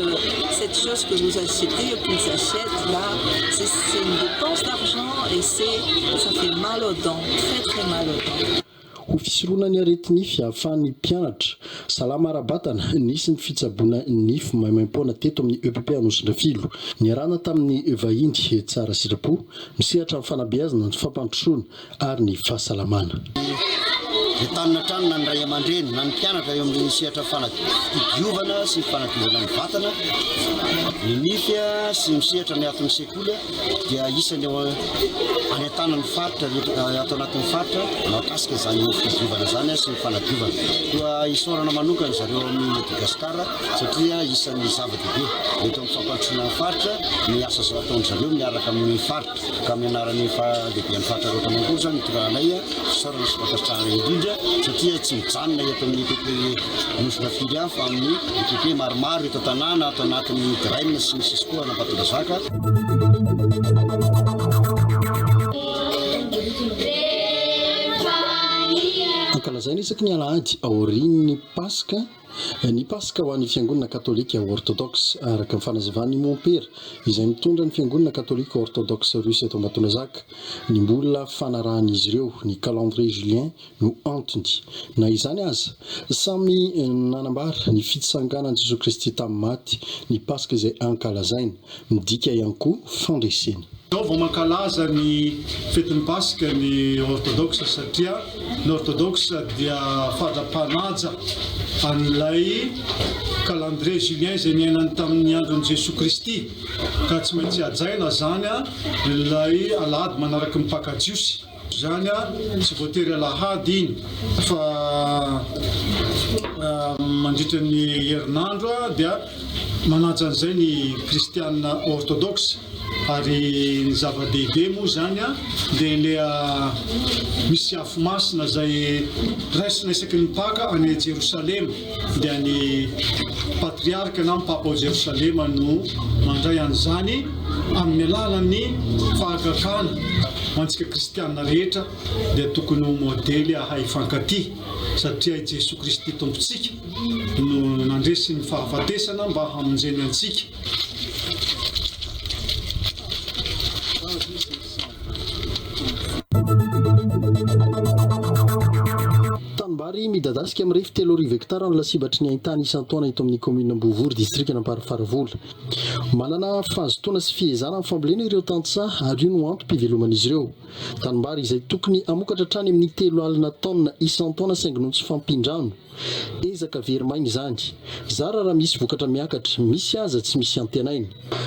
cette chose que vous achetez ou qu'ils achètent là, c'est une dépense d'argent et ça fait mal aux dents, très très mal aux dents. Ho fisorohana ny areti-nify ahafahan'ny mpianatra salama ara-batana, nisy ny fitsaboana nify maimaimpoana teto amin'ny EPP Anosindrafilo. Niarahana tamin'ny vahiny tsara sitrapo, misehatra amin'ny fanabeazana, ny fampandrosoana ary ny fahasalamana. Entanina hatrany na ny ray aman-dreny na ny mpianatra eo amin'ny sehatra fanadiovana sy ny fanadiovana ny vatana, ny nify sy misehatra ny aton'ny sekoly dia isany eo any an-tanan'ny faritra rehetra ato anatin'ny faritra mahakasika izany fidiovana izany sy ny fanadiovana. Koa isaorana manokana zareo amin'ny Madagascar satria isan'ny zava-dehibe eto amin'ny fampandrosoana ny faritra ny asa izay ataon-dry zareo miaraka amin'ny faritra. Ka amin'ny anaran'ny lehiben'ny faritra Alaotra Mangoro izany no itorahanay fisaorana sy fankasitrahana indrindra satria tsy mijanona eto amin'ny EPP Nosy Rafiry ihany fa amin'ny EPP maromaro eto an-tanàna, ato anatin'ny Graine sy ny sisa koa an'Ambatondrazaka. Ankalazaina isaky ny alahady aorian'ny Paska ny Paska ho an'ny Fiangonana Katolika Ortodoksa, araka ny fanazavan'ny Mompera izay mitondra ny Fiangonana Katolika Ortodoksa Russe eto Ambatonazaka. Ny mbola fanarahan'izy ireo ny calendrier julien no antony. Na izany aza, samy nanambara ny fitsanganan'i Jesoa Kristy tamin'ny maty ny Paska izay ankalazaina, midika ihany koa fandresena. Izao vao mankalaza ny fetin'ny Paska ny Ortodoksa satria ny Ortodoksa dia fadra-panaja an'ilay calendrier julien izay niainany tamin'ny andron'i Jesoa Kristy ka tsy maintsy hajaina izany ilay alahady manaraky ny Paka Jiosy. Izany tsy voatery alahady iny fa mandritra ny herinandro dia manaja an'izay ny kristiana orthodoxe ary ny zava-dehibe moa izany dia ilay misy afo masina izay raisina isaky ny Paka any Jerosalema dia ny patriarka na ny papa ao Jerosalema no mandray an'izany amin'ny alalan'ny fahagagana. Ho antsika kristiana rehetra dia tokony ho modely hahay hifankatia satria i Jesoa Kristy Tompontsika no nandresy ny fahafatesana mba hamonjeny antsika. Tanimbary midadasika mirefy 3000 hektara no lasibatry ny haintany isan-taona eto amin'ny kaominina Ambohivory, distrikan'Amparifaravola. Manana fahazotoana sy fihezana amin'ny fambolena ireo tantsaha ary io no antom-piveloman'izy ireo. Tanimbary izay tokony hamokatra hatrany amin'ny 30 taonina isan-taona saingy noho ny tsy fahampian-drano. Ezaka very maina izany. Zara raha misy vokatra miakatra, misy aza tsy misy antenaina.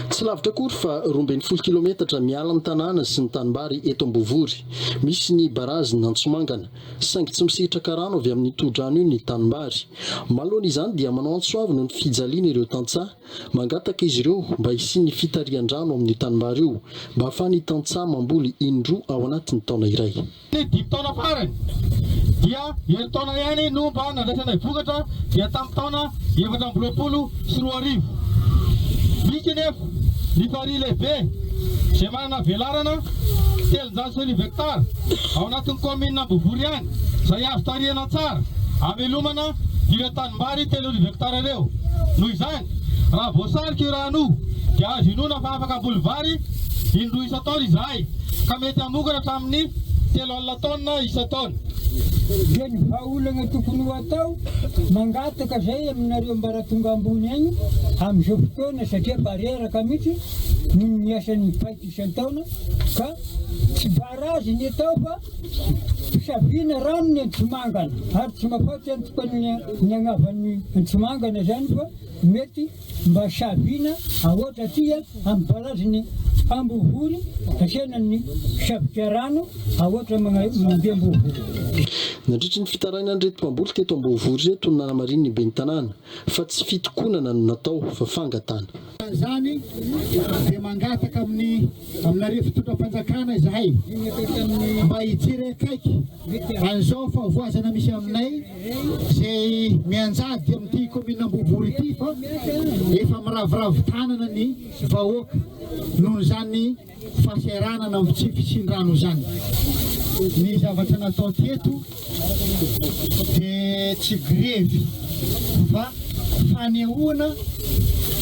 Tsy lavitra akory fa 12 kilometatra miala ny tanàna sy ny tanimbary eto Ambovory. Misy ny barazin'Antsomangana. Saingy tsy misitraka rano avy amin'io tohodrano io ny tanimbary. Manoloana izany dia manao antso avo noho ny fijaliana ireo tantsaha. Mangataka izy ireo mba hisian'ny fitarihan-drano amin'io tanimbary io mba hahafahan'ny tantsaha mamboly indroa ao anatin'ny taona iray. Ny dimy taona farany dia herintaona ihany no mba nandraisanay vokatra dia tamin'ny taona 2024. Misy anefa ny farihy lehibe izay manana velarana 1300 hektara ao anatin'ny kaominina Ambovory ihany izay azo tarihana tsara hamelomana ireo tanimbary 3000 hektara ireo. Noho izany, raha voasarika io rano io dia azo inoana fa afaka hamboly vary. Indroa isan-taona izahay ka mety hamokatra hatramin'ny 30 taonina isan-taona. Dia ny vahaolana tokony ho atao, mangataka zay aminareo ambaratonga ambony agny amizao fotoana satria mba reraka mihitsy noho ny asan'ny paika isan-taona ka tsy barrage ny atao fa fisaviana rano ny Antsomangana ary tsy mafaty antoka ny agnavan'ny Antsomangana zany fa mety Mba savina ahoatra aty amin'ny barazin'i Ambovory asiana ny savika rano ahoatra mandeha Ambovory. Nandritry ny fitarainan'ireto mpamboly teto Ambovory ireto no nanamarinin'ny ben'ny tanàna fa tsy fitokonana no natao fa fangatana. Izany dia mangataka amin'ny aminareo fitondram-panjakana izahay mba hijery akaiky an'izao fahavoazana misy aminay izay mianjady amin'ity kaominina Ambohivory ity fa efa miraviravy tanana ny vahoaka noho izany fahasahiranana amin'ny tsy fisian-drano izany. Ny zavatra natao teto dia tsy grevy fa fanehoana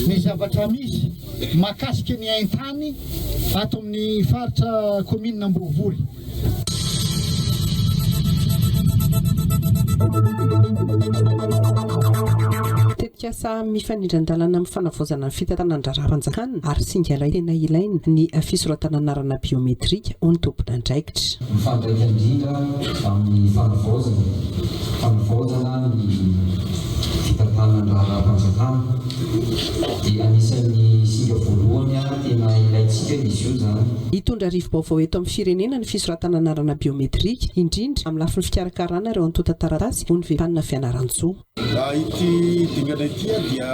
ny zavatra misy mahakasika ny haintany ato amin'ny faritra kaominina Ambohivory. Tetikasa mifanindran-dalana amin'ny fanavaozana ny fitantanan-draharaham-panjakana ary singa iray tena ilaina ny fisoratana anarana biometrika, hoy ny tompon'andraikitra. Mifandraika indrindra amin'ny fanavaozana, fanavaozana ny fitantanan-draharaham-panjakana dia anisan'ny singa voalohany tena ilaintsika izy io izany. Hitondra rivo-baovao eto amin'ny firenena ny fisoratana anarana biometrika, indrindra amin'ny lafiny fikarakarana ireo antontan-taratasy ho ny VPAN Fianarantsoa. Ity dingana ity dia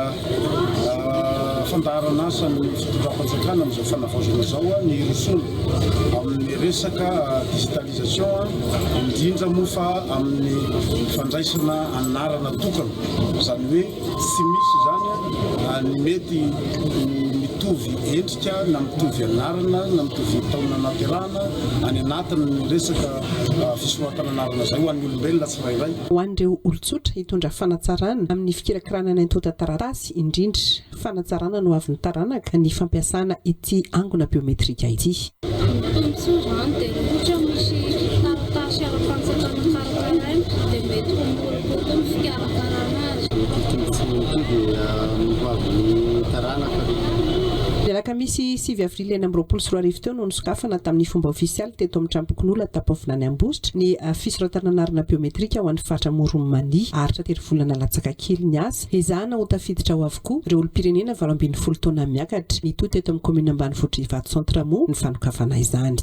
fandaharan'asan'ny fitondram-panjakana amin'izao fanavaozana izao ny hirosoana amin'ny resaka digitalisation, indrindra moa fa amin'ny fandraisana anarana tokana, izany hoe tsy misy izany ny mety ho mitovy endrika na mitovy anarana na mitovy taona naterahana any anatin'ny resaka fisoratana anarana izay ho an'ny olombelona tsirairay. Ho an'ireo olon-tsotra, hitondra fanatsarana amin'ny fikirakirana ny antontan-taratasy, indrindra fanatsarana ny hoavin'ny taranaka ny fampiasana ity angona biometrika ity. Ny tombontsoa izany dia raha ohatra misy taratasy ara-panjakana karakaraina dia mety ho mora kokoa ny fikarakarana azy. Ity tombontsoa ity dia ny hoavin'ny taranaka. Ny alakamisy 9 avrily 2026 teo no nosokafana tamin'ny fomba ofisialy teto amin'ny Tranompokonolona Tapoavinany Ambositra ny fisoratana anarana biometrika ho an'ny faritra Amoron'i Mania. Haharitra telo volana latsaka kely ny asa. Ezahana ho tafiditra ao avokoa ireo olom-pirenena 18 taona miakatra. Nitohy teto amin'ny kaominina ambanivohitr'i Ivato Centre moa ny fanokafana izany.